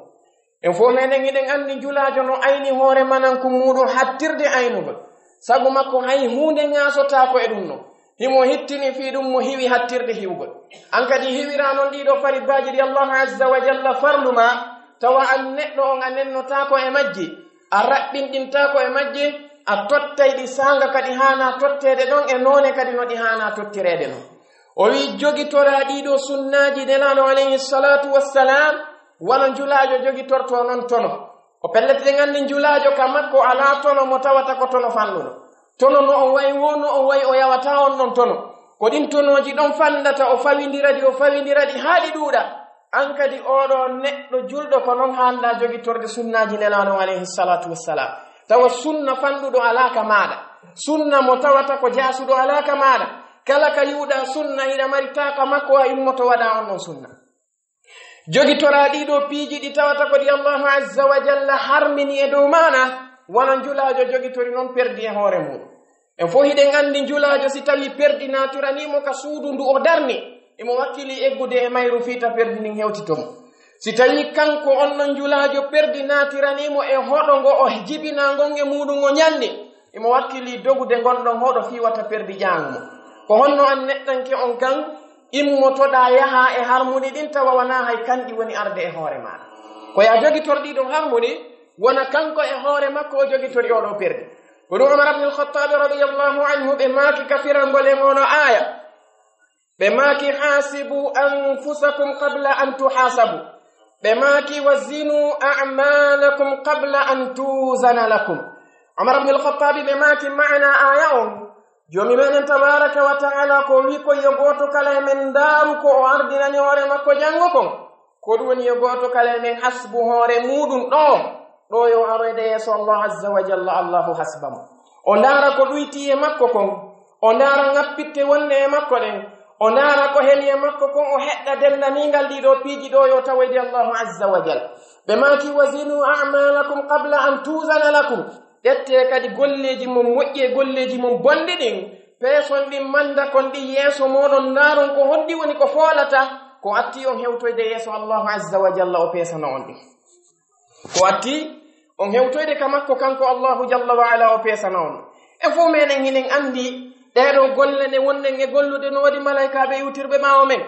En fow meɗen hiɗen anndi njulaajo no ayni hoore manankun muuɗum hattirde aynugol. Sabu makko hay huunde ŋaasotaako e ɗum non. Himo hittini fii ɗum mo hiwi hattirde hiwgol. An kadi hiwiraa non ɗii ɗoo faribaaji ɗi Allahu azza wa jalla farlu maa, tawa an neɗɗo on a nennotaako e majji, a raɓɓinɗintaako e majji, a tottay ɗi saanga ka ɗi haanaa totteede ɗon e noone kadi no ɗi haanaa tottireede non. O wi'i jogitoraa ɗii ɗoo sunnaaji Nelaaɗo alayhi salaatu wassalaam, wano njulaajo jogitortoo non tono. Ko pellet, eɗen anndi njulaajo ka makko alaa tono mo tawata ko tono fanɗuɗo. Tono no on wa'i woo, no on wa'i o yawataa on non tono. Ko ɗin tonooji ɗon fanɗata, o fawindira ɗi, o fawindira ɗi haa ɗi ɗuuɗa. An kadi oo ɗoo neɗɗo julɗo ko non haanɗaa jogitorde sunnaaji Nelaaɗo alayhi salaatu wassalaam. Tawa sunna fanɗuɗo alaa ka maaɗa. Sunna mo tawata ko jaasuɗo alaa ka maaɗa. Kala ka yi'uɗaa sunna hiɗa mari taa ka makko a immoto waɗaa on non sunna. Jogitoraa ɗii ɗoo piiji ɗi tawata ko ɗi Allahu azza wa jalla harmini e dow maaɗa, wano njulaajo jogitori non perdi e hoore muuɗum. En fow hiɗen anndi njulaajo si tawii perdi naatiranii mo ka suudu ndu o darni, imo wakkilii eggude e mayru fii ta perdi ndin hewtito mo. Si tawii kanko on non njulaajo perdi naatiranii mo e hoɗo ngo o jibinaa ngon e muuɗum o ɲanni, imo wakkilii dogude ngon ɗon hoɗo fii wata perdi ƴaama mo. Ko honno an neɗɗanke on kan immotoɗaa yahaa e harmudi ɗin tawa wanaa hay kan ɗi woni arde e hoore maaɗa? Ko yaa jogitor ɗii ɗon harmudi, wona kanko e hoore makko o jogitori oo ɗoo perdi. Ko ɗum Umar ibn al-Khattab radiyallahu anhu ɓe maaki ka firangol en oo ɗoo aaya. Ɓe maaki, "Haasibu anfusakum qabla an tuhaasabu." Ɓe maaki, "Wa zinu a'maalakum qabla an tuuzana lakum." Umar ibn al-Khattab ɓe maaki, maana aaya on, Joomi meɗen tabaaraka wa ta'ala ko wi'i kon yo gooto kala e men ndaaru ko o ardinani hoore makko janngo kon. Ko ɗum woni yo gooto kala e men hasbu hoore muuɗum ɗoo, ɗoo yo aroyde yeeso Allah azza wa jalla, Allahu hasba mo. O ndaara ko ɗuytii e makko kon, O ndaara ŋappitte wonɗe e makko ɗen. O ndaara ko heli e makko kon, o heɗɗa denndaningal ɗii ɗoo piiji ɗoo yo tawoyde Allahu Azza wa Jal. Ɓe maaki, "Wa zinu a'malakum qabla an tuzana lakum." Ƴettee kadi golleeji mon moƴƴi e golleeji mon bonɗi ɗin, peeson ɗin, mandakon ɗin yeeso mooɗon, ndaaron ko honɗi woni ko foolata, ko atti on hewtoyde yeeso Allahu Azza wa Jalla, o peesana on ɗin. Ko atti on hewtoyde ka makko kanko Allahu Jalla wa Ala, o peesana on. En fow meɗen hiɗen anndi ɗee ɗoo golle ɗe wonɗen e gollude no waɗi malaykaaɓe iwtirɓe ɓaawo men.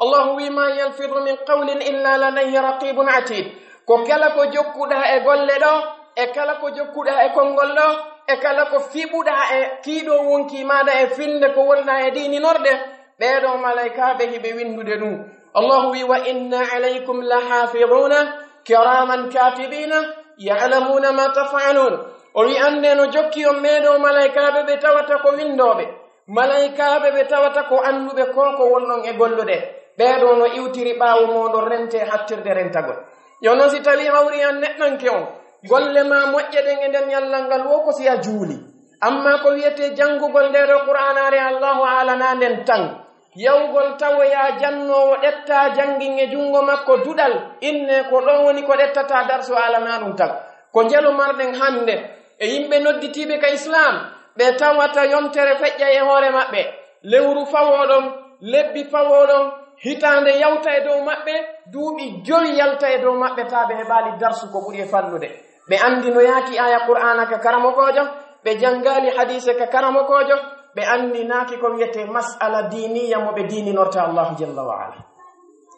Allahu wi'i, "Ma yalfidu min qawlin illa ladayhi raqibun atid." Ko kala ko jokkuɗaa e golle ɗoo, e kala ko jokkuɗaa e konngol ɗoo, e kala ko fiɓuɗaa e kii ɗoo wonkii maaɗa e finnde ko wonɗaa e diininorde, ɓee ɗoo malaykaaɓe hiɓe winndude ɗum. Allahu wi'i, "Wa inna alaykum lahafiduna kiraman katibina ya'lamuna ma taf'alun." O wi'i, "Anndee no jokki on ɓee ɗoo malaykaaɓe ɓe tawata ko winndooɓe, malaykaaɓe ɓe tawata ko annduɓe ko ko wonɗon e gollude. Ɓee ɗoo no iwtiri ɓaawo mooɗon rentee hattirde rentagol." Yo non si tawii hawri an neɗɗanke on, golle maa moƴƴe ɗen e nder ñallal ngal wo ko si a juuli. Ammaa ko wi'etee janngugol ndee ɗoo Qur'aanaare Allahu aalanaa nden tan, yawgol tawoyaa jannoowo ɗettaa janngin e junngo makko duɗal, innee ko ɗoo woni ko ɗettataa darsu aalanaa ɗum tan. Ko njelo marɗen hannde e yimɓe nodditiiɓe ka Islaam, ɓe tawata yontere feƴƴa e hoore maɓɓe, lewru fawoo ɗon, lebbi fawoo ɗon, hitaande yawta e dow maɓɓe, duuɓi jowi yalta e dow maɓɓe, taa ɓe heɓaali darsu ko ɓuri e fanɗude. Ɓe anndinoyaaki aaya Qur'aana ka karamokoojo, ɓe janngaali hadiise ka karamokoojo, ɓe anndinaaki ko wi'etee mas'ala diiniya mo ɓe diininorta Allahu Jalla wa Ala.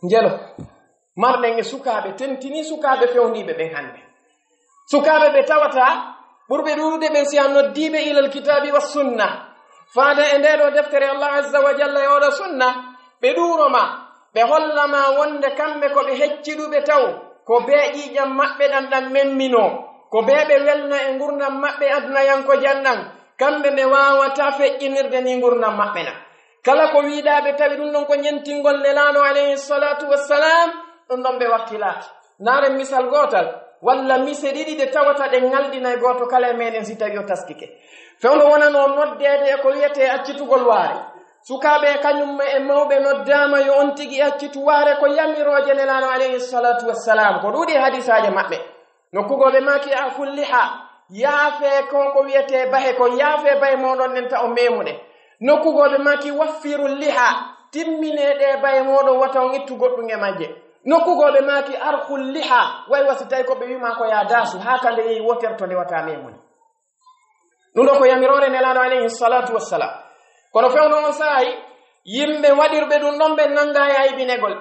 Njelo marɗen e sukaaɓe, tentinii sukaaɓe fewndiiɓe ɓen hannde. Sukaaɓe ɓe tawata ɓurɓe ɗuuɗude ɓen si a noddiiɓe ilal kitaabi wa sunna, faade e ndee ɗoo deftere Allah Azza wa Jalla e oo ɗoo sunna, ɓe ɗuuro ma, ɓe holla ma wonde kamɓe ko ɓe hecciɗuɓe taw, ko bee ƴiiƴam maɓɓe ɗan ɗan memminoo, ko bee ɓe welna e ngurndan maɓɓe adunayankojan ɗan, kamɓe ɓe waawataa feƴƴinirde nii ngurndan maɓɓe ɗan. Kala ko wi'uɗaa ɓe tawi ɗum ɗon ko ñentingol Nelaaɗo alayhi salaatu wassalaam, ɗum ɗon ɓe wakkilaaki. Ndaaren misal gootal, walla mise ɗiɗi ɗe tawata ɗen ŋalɗinay gooto kala e meɗen si tawii o taskike. Fewndo wonanoo noddeede e ko wi'etee accitugol waare. Sukaaɓe e kañum e mawɓe noddaama yo on tigi accitu waare, ko yamirooje Nelaaɗo alayhi salaatu wassalaam, ko ɗuuɗi e hadiisaaje maɓɓe. Nokkugooɓe maaki, "A'ful liha, yaafee ko ko wi'etee bahe kon, yaafee bahe mooɗon ɗen ta on meemuɗe." Nokkugooɓe maaki, "Waffiru liha, timminee ɗee bahe mooɗon, wata on ittu goɗɗum e majje." Nokkugooɓe maaki, "Arkhul liha, way wa si tawi ko ɓe wi'u maa ko yaa daasu, haa ka nde yehi wootere to nde wata meemude." Ɗum ɗoo ko yamiroore Nelaaɗo alayhi salaatu wassalaam. Kono fewndo on saa'i, yimɓe waɗirɓe ɗum ɗon ɓen nanngaa e aybinegol.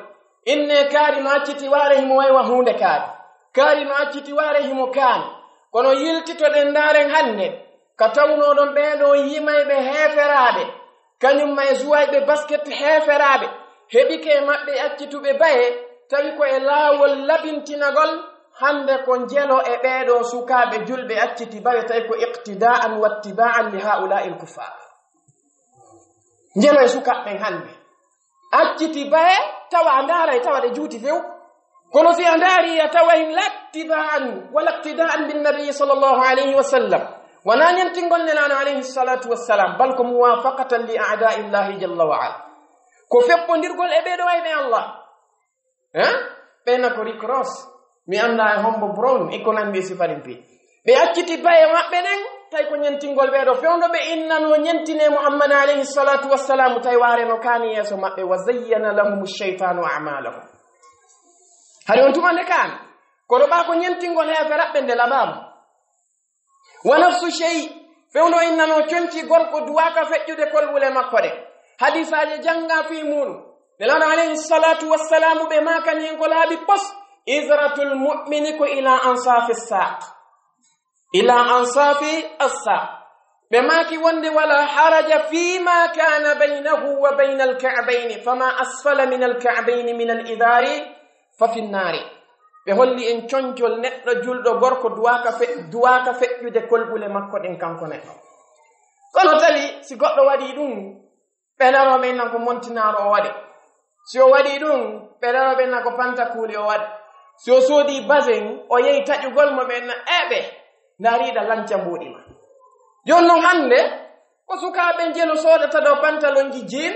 Innee kaari no acciti waare himo way wa huunde kaari. Kaari no acciti waare himo kaani. Kono yiltitoɗen ndaaren hannde, ka tawnoo ɗon ɓee ɗoo yimayɓe heeferaaɓe, kañum ma e suwayɓe basket heeferaaɓe, heɓike e maɓɓe accituɓe baye, tawi ko e laawol labintinagol, hannde ko njelo e ɓee ɗoo sukaaɓe julɓe acciti baye, tawi ko iqtidaa'an wattiba'an li haa'ulaa'il kuffaar. Njelo e sukaaɓe ɓen hannde. Acciti baye, tawa a ndaaray, tawa ɗe juuti few. Kono si a ndaari, a taway lattiba'an, wala iqtida'an bin Nabi sallallahu alayhi wa sallam. Wanaa ñentingol Nelaaɗo alayhi salatu wassalam, bal ko muwafaqatan li a'da'illahi jalla wa ala. Ko feppondirgol e ɓee ɗoo ayɓe Allah. Hein? Ɓen na ko Rick Ross, mi anndaa e hombo Brown, e ko nanndi e sifanin ɓe. Ɓe acciti baye maɓɓe ɗen, tawi ko ñentingol ɓee ɗoo. Fewndo ɓe innanoo ñentinee Muhammad alayhi salatu wassalam, tawi waare no kaani yeeso maɓɓe, wa zayyana lahumu shaytanu a'malahum. Hari on tuma nde kaani, kono ɓaa ko ñentingol heeferaɓɓe nde laɓaama. Wa nafsu shay, fewndo innanoo conci gorko duwaaka feƴƴude kolɓule makko ɗen. Hadiisaaje janngaa fii muuɗum. Nelaaɗo alayhi salatu wassalamu ɓe maakani en ko laaɓi pos, izratul mu'mini ko ila ansaafi saaq. Ila ansaafi assaaq. Ɓe maaki wonde wala haraja fi ma kana baynahu wa baynal ka'bayni, fama asfala minal ka'bayni minal izari fa fi nnaari. Ɓe holli en concol neɗɗo julɗo gorko duwaaka fe-, duwaaka feƴƴude kolɓule makko ɗen kanko neɗɗo. Kono tawi si goɗɗo waɗii ɗum, ɓe daroo ɓen nan ko montinaaro o waɗi. Si o waɗii ɗum, ɓe daroo ɓen nan ko pantakuuli o waɗi. Si o soodii basen, o yehi taƴugol mo ɓen nan, eɓe, ndaariiɗa lanca mbuuɗi ma. Jooni non hannde, Ko sukaaɓe njelo soodata ɗoo pantalonji jean,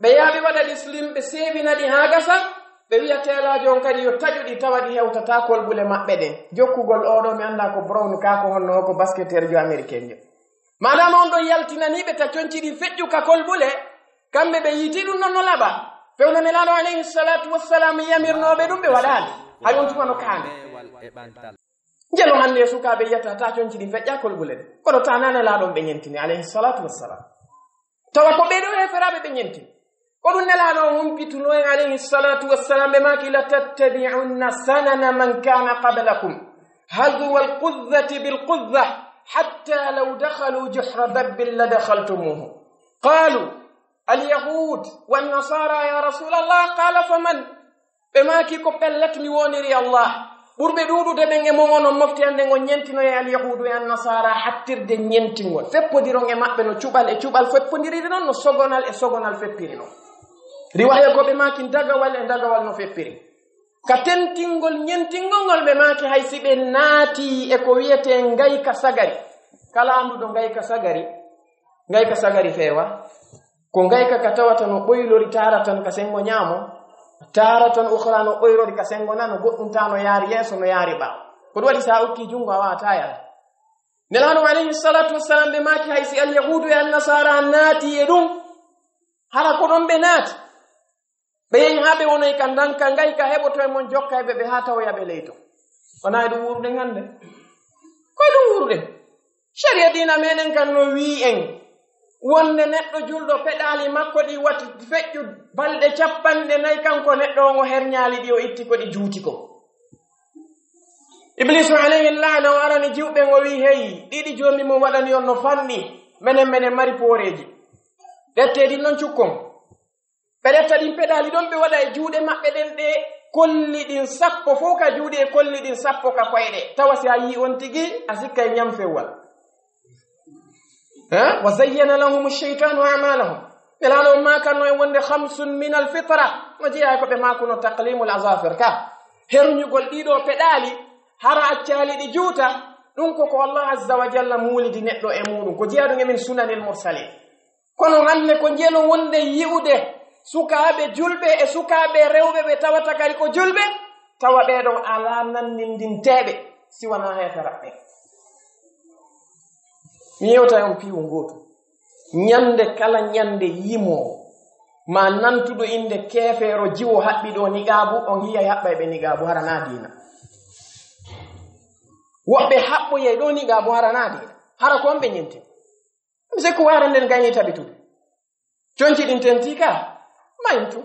ɓe yaha ɓe waɗa ɗi slim, ɓe seewina ɗi haa gasa, ɓe wi'a teelaajo on kadi yo taƴu ɗi, tawa ɗi hewtataa kolɓule maɓɓe ɗen. Jokkugol oo ɗoo, mi anndaa ko brown kaa ko honno, o ko basketeerjo amerikenjo. Maanaama on ɗon yaltinanii ɓe ta conci ɗin feƴƴu ka kolɓule, kamɓe ɓe yiitii ɗun non no laɓa. Fewndo Nelaaɗo alayhi salatu wassalam yamirnoo ɓe ɗun, ɓe waɗaali. Hay on tuma no kaani. Njelo hannde e sukaaɓe yiyata ta conci ɗin feƴƴa kolɓule ɗen. Kono ta Nelaaɗo on ɓe ɲentini alayhi salatu wassalam. Tawa ko ɓee ɗoo heeferaaɓe ɓe ɲentini. Ko ɗun Nelaaɗo on humpitunoo en alayhi salatu wassalam, ɓe maaki: "Latattabi'unna sanana man kana qablakum. Hadwa al-quzzati bil quzza, hatta law dakhalu juhra dabbin ladakhaltumuhu." Qalu: "Al-yahud wan nasara ya Rasulallah." Qala: "Faman?" Ɓe maaki: "Ko pellet, mi wooniri Allah. Ɓurɓe ɗuuɗude ɓen e mon, onon mofte an ɗen, on ɲentinoyay Alyahuudu e Annasaara hattirde ɲentingol. Feppodiron e maɓɓe no cuɓal e cuɓal feppondiri non, no sogonal e sogonal feppiri non." Riwaaya goo ɓe maaki: "Dagawal e dagawal no feppiri." Ka tentingol ɲentingol ngol, ɓe maaki: "Hay si ɓe naatii e ko wi'etee ngayka sagari." Kala annduɗo ngayka sagari, ngayka sagari feewa. Ko ngayka ka tawata no ɓoylori, taaratan ka senngo ɲaamo, taaratan ukhra no ɓoylori ka senngo nano, goɗɗun taa no yaari yeeso, no yaari ɓaawo. Ko ɗun waɗi si a okkii junngo a waawataa yaade. Nelaaɗo alayhi salatu wassalam ɓe maaki hay si Alyahuudu e Annasaara naatii e ɗun, hara ko ɗon ɓe naati. Ɓe yehi haa ɓe wonoyi ka ndanka ngayka heɓoto e mon, jokka e ɓe, ɓe haa tawoya ɓe ley ton. Wonaa e ɗun wuuruɗen hannde? Ko e ɗun wuuruɗen. Sharia diina meɗen kan no wi'i en wonde neɗɗo julɗo peɗaali makko ɗi wati feƴƴu balɗe cappanɗe nayi, kanko neɗɗo on o herɲaali ɗi, o itti ko ɗi juuti kon. Ibliisu alayhi laana o arani jiwɓe ɓen, o wi'i: "Hey, ɗiɗi Joomi mon waɗani on no fanɗi, menen, menen mari pooreeji. Ƴettee ɗin non cukkon." Ɓe ƴetta ɗin peɗaali ɗon, ɓe waɗa e juuɗe maɓɓe ɗen ɗe kolli ɗin sappo, fow ka juuɗe e kolli ɗin sappo ka koyɗe. Tawa si a yi'i on tigi, a sikkay ɲanfewal. Eh? "Wa zayyana lahumu shaytanu a'malahum." Nelaaɗo on maakanno en wonde khamsun min al fitra. No jeyaa ko ɓe maakuno taqlimul azafir ka. Herɲugol ɗiɗo peɗaali, hara accaali ɗi juuta, ɗun ko ko Allah azza wa jalla muulidi neɗɗo e muɗun. Ko jeyaa ɗun e min sunanil mursalin. Kono hannde ko njelo wonde yi'ude sukaaɓe julɓe e sukaaɓe rewɓe ɓe tawata kadi ko julɓe, tawa ɓee ɗon alaa nanndindinteeɓe si wanaa heeferaaɓe. Mi yewtay on piiwu ngootu. Ɲande kala ɲande yimoowo maa nantuɗo innde keefeero jiwo haɓɓi ɗoo niqaabu, on yi'ay haɓɓayɓe niqaabu, hara naa diina. Woɓɓe haɓɓoyay ɗoo niqaabu, hara naa diina. Hara ko on ɓe ɲenti. Mi sikku waara nden gayni tabitude. Conci ɗin tentii ka, mayintu.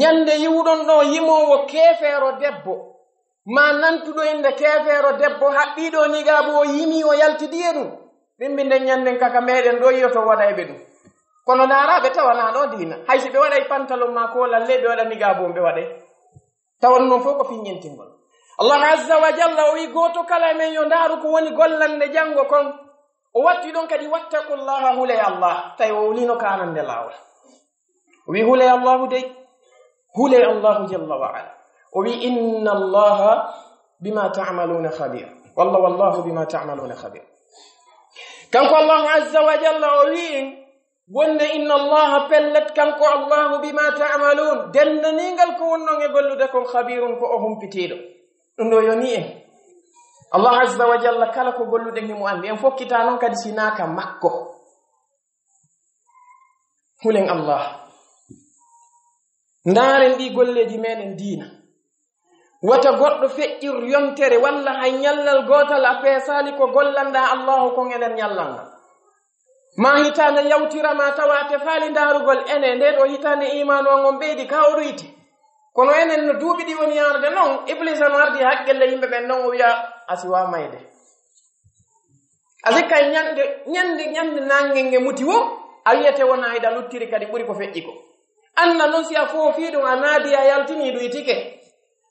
Ɲande yi'uɗon ɗoo yimoowo keefeero debbo, maa nantuɗo innde keefeero debbo, haɓɓiiɗo niqaabu, o yimii, o yaltidi e ɗun. Min mbi nden ɲanden ka, ka meɗen ɗoo yi'oto waɗayɓe ɗun. Kono ndaaraaɓe tawanaa ɗoo diina. Hay si ɓe waɗay pantalon maa ko lalle, ɓe waɗa niqaabu on, ɓe waɗay. Tawa non fow ko fii ɲentingol. Allah azza wa jalla o wi'i gooto kala e men yo ndaaru ko woni gollande janngo kon. O watti ɗon kadi, "Wattaqullaha, huley Allah." Tawi o wulino kaanande laawol. O wi'i, "Huley Allahu dey. Huley Allahu jalla wa ala." O wi'i, "Inna Allaha bima ta'maluna khabir." Walla, "Wallahu bima ta'maluna khabir." Kanko Allahu azza wa jalla o wi'i, wonde, "Inna Allaha, pellet kanko Allahu, bima ta'malun, denndaningal ko wonnon e gollude kon, khabirun, ko o humpitiiɗo." Ɗun ɗoo yonii en. Allah azza wa jalla kala ko golluɗen himo anndi. En fokkitaa non kadi si naa ka makko. Hulen Allah. Ndaaren ɗii golleeji meɗen diina. Wata goɗɗo feƴƴir yontere walla hay ɲallal gootal a feesaali ko gollanɗaa Allaahu kon e nder ɲallal ngal. Maa hitaande yawtira maa tawa a tefaali ndaarugol, ene, ndee ɗoo hitaande iimaanu an on ɓeydi kaa o ɗoyti. Kono enen no duuɓi ɗi woni yaarude non, Ibliisa no ardi e hakkille yimɓe ɓen non, o wi'a a siwaa mayde. A sikka e ɲande, ɲande, ɲande naange nge muti woo, a wi'ete wonaa hiɗa luttiri kadi ɓuri ko feƴƴi ko. Annda non si a foofii ɗun, a naadii, a yaltinii, ɗun itike.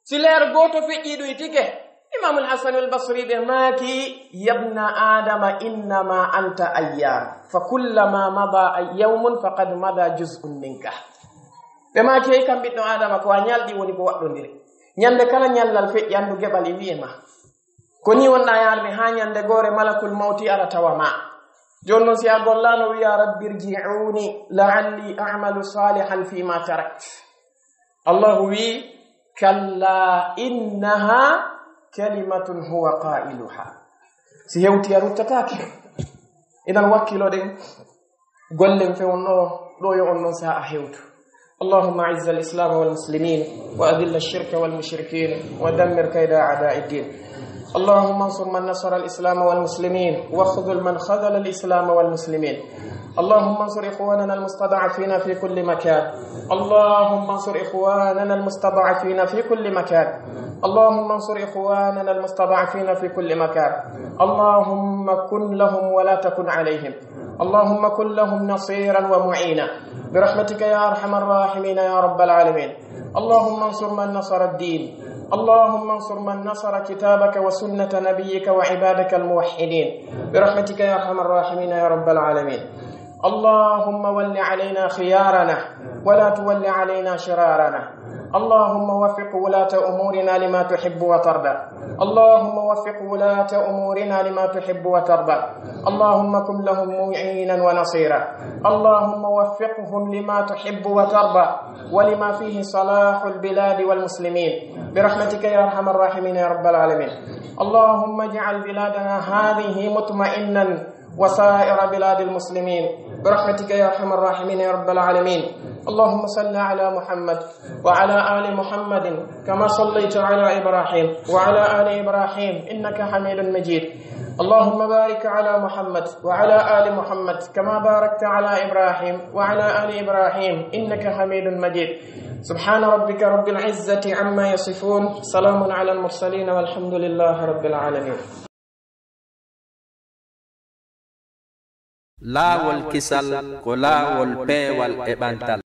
Si leer gooto feƴƴii, ɗun itike. Imaamul Hasanul Basri ɓe maaki, "Yabna Aadama, innama anta ayyaam, fa kullama mada ay-, yawmun faqad mada juz'un minka." Ɓe maaki, "Hey kan ɓiɗɗo Aadama, ko a ɲalɗi woni ko waɗɗondire. Ɲande kala ɲallal feƴƴi, anndu geɓal e wi'e ma. Ko nii wonɗaa yaarude haa ɲande goore malakul mawti ara tawa ma." Jooni non, si a gollaano, wi'a, "Rabbi irji'uuni la'alli a'malu saalihan fii ma tarakt." Allahu wi'i, "Kalla innaha kalimatun huwa qaa'iluha." Si hewti a ruttataake. Idan wakkiloɗen gollen fewndo ɗo, yo on non sa'a hewtu. اللهم أعز الإسلام والمسلمين وأذل الشرك والمشركين ودمر كيد أعداء الدين. اللهم انصر من نصر الإسلام والمسلمين واخذل من خذل الإسلام والمسلمين. اللهم انصر إخواننا المستضعفين في كل مكان. اللهم انصر إخواننا المستضعفين في كل مكان. اللهم انصر إخواننا المستضعفين في كل مكان. اللهم كن لهم ولا تكن عليهم. اللهم كن لهم نصيرا ومعينا برحمتك يا أرحم الراحمين يا رب العالمين. اللهم انصر من نصر الدين. اللهم انصر من نصر كتابك وسنة نبيك وعبادك الموحدين برحمتك يا أرحم الراحمين يا رب العالمين. اللهم ول علينا خيارنا ولا تول علينا شرارنا. اللهم وفق ولاة أمورنا لما تحب وترضى. اللهم وفق ولاة أمورنا لما تحب وترضى. اللهم كن لهم معينا ونصيرا. اللهم وفقهم لما تحب وترضى ولما فيه صلاح البلاد والمسلمين برحمتك يا أرحم الراحمين يا رب العالمين. اللهم اجعل بلادنا هذه مطمئنا وسائر بلاد المسلمين برحمتك يا أرحم الراحمين يا رب العالمين. اللهم صل على محمد وعلى آل محمد كما صليت على إبراهيم وعلى آل إبراهيم إنك حميد مجيد. اللهم بارك على محمد وعلى آل محمد كما باركت على إبراهيم وعلى آل إبراهيم إنك حميد مجيد. سبحان ربك رب العزة عما يصفون. سلام على المرسلين والحمد لله رب العالمين. Laawol kisal ko laawol peewal e ɓantal.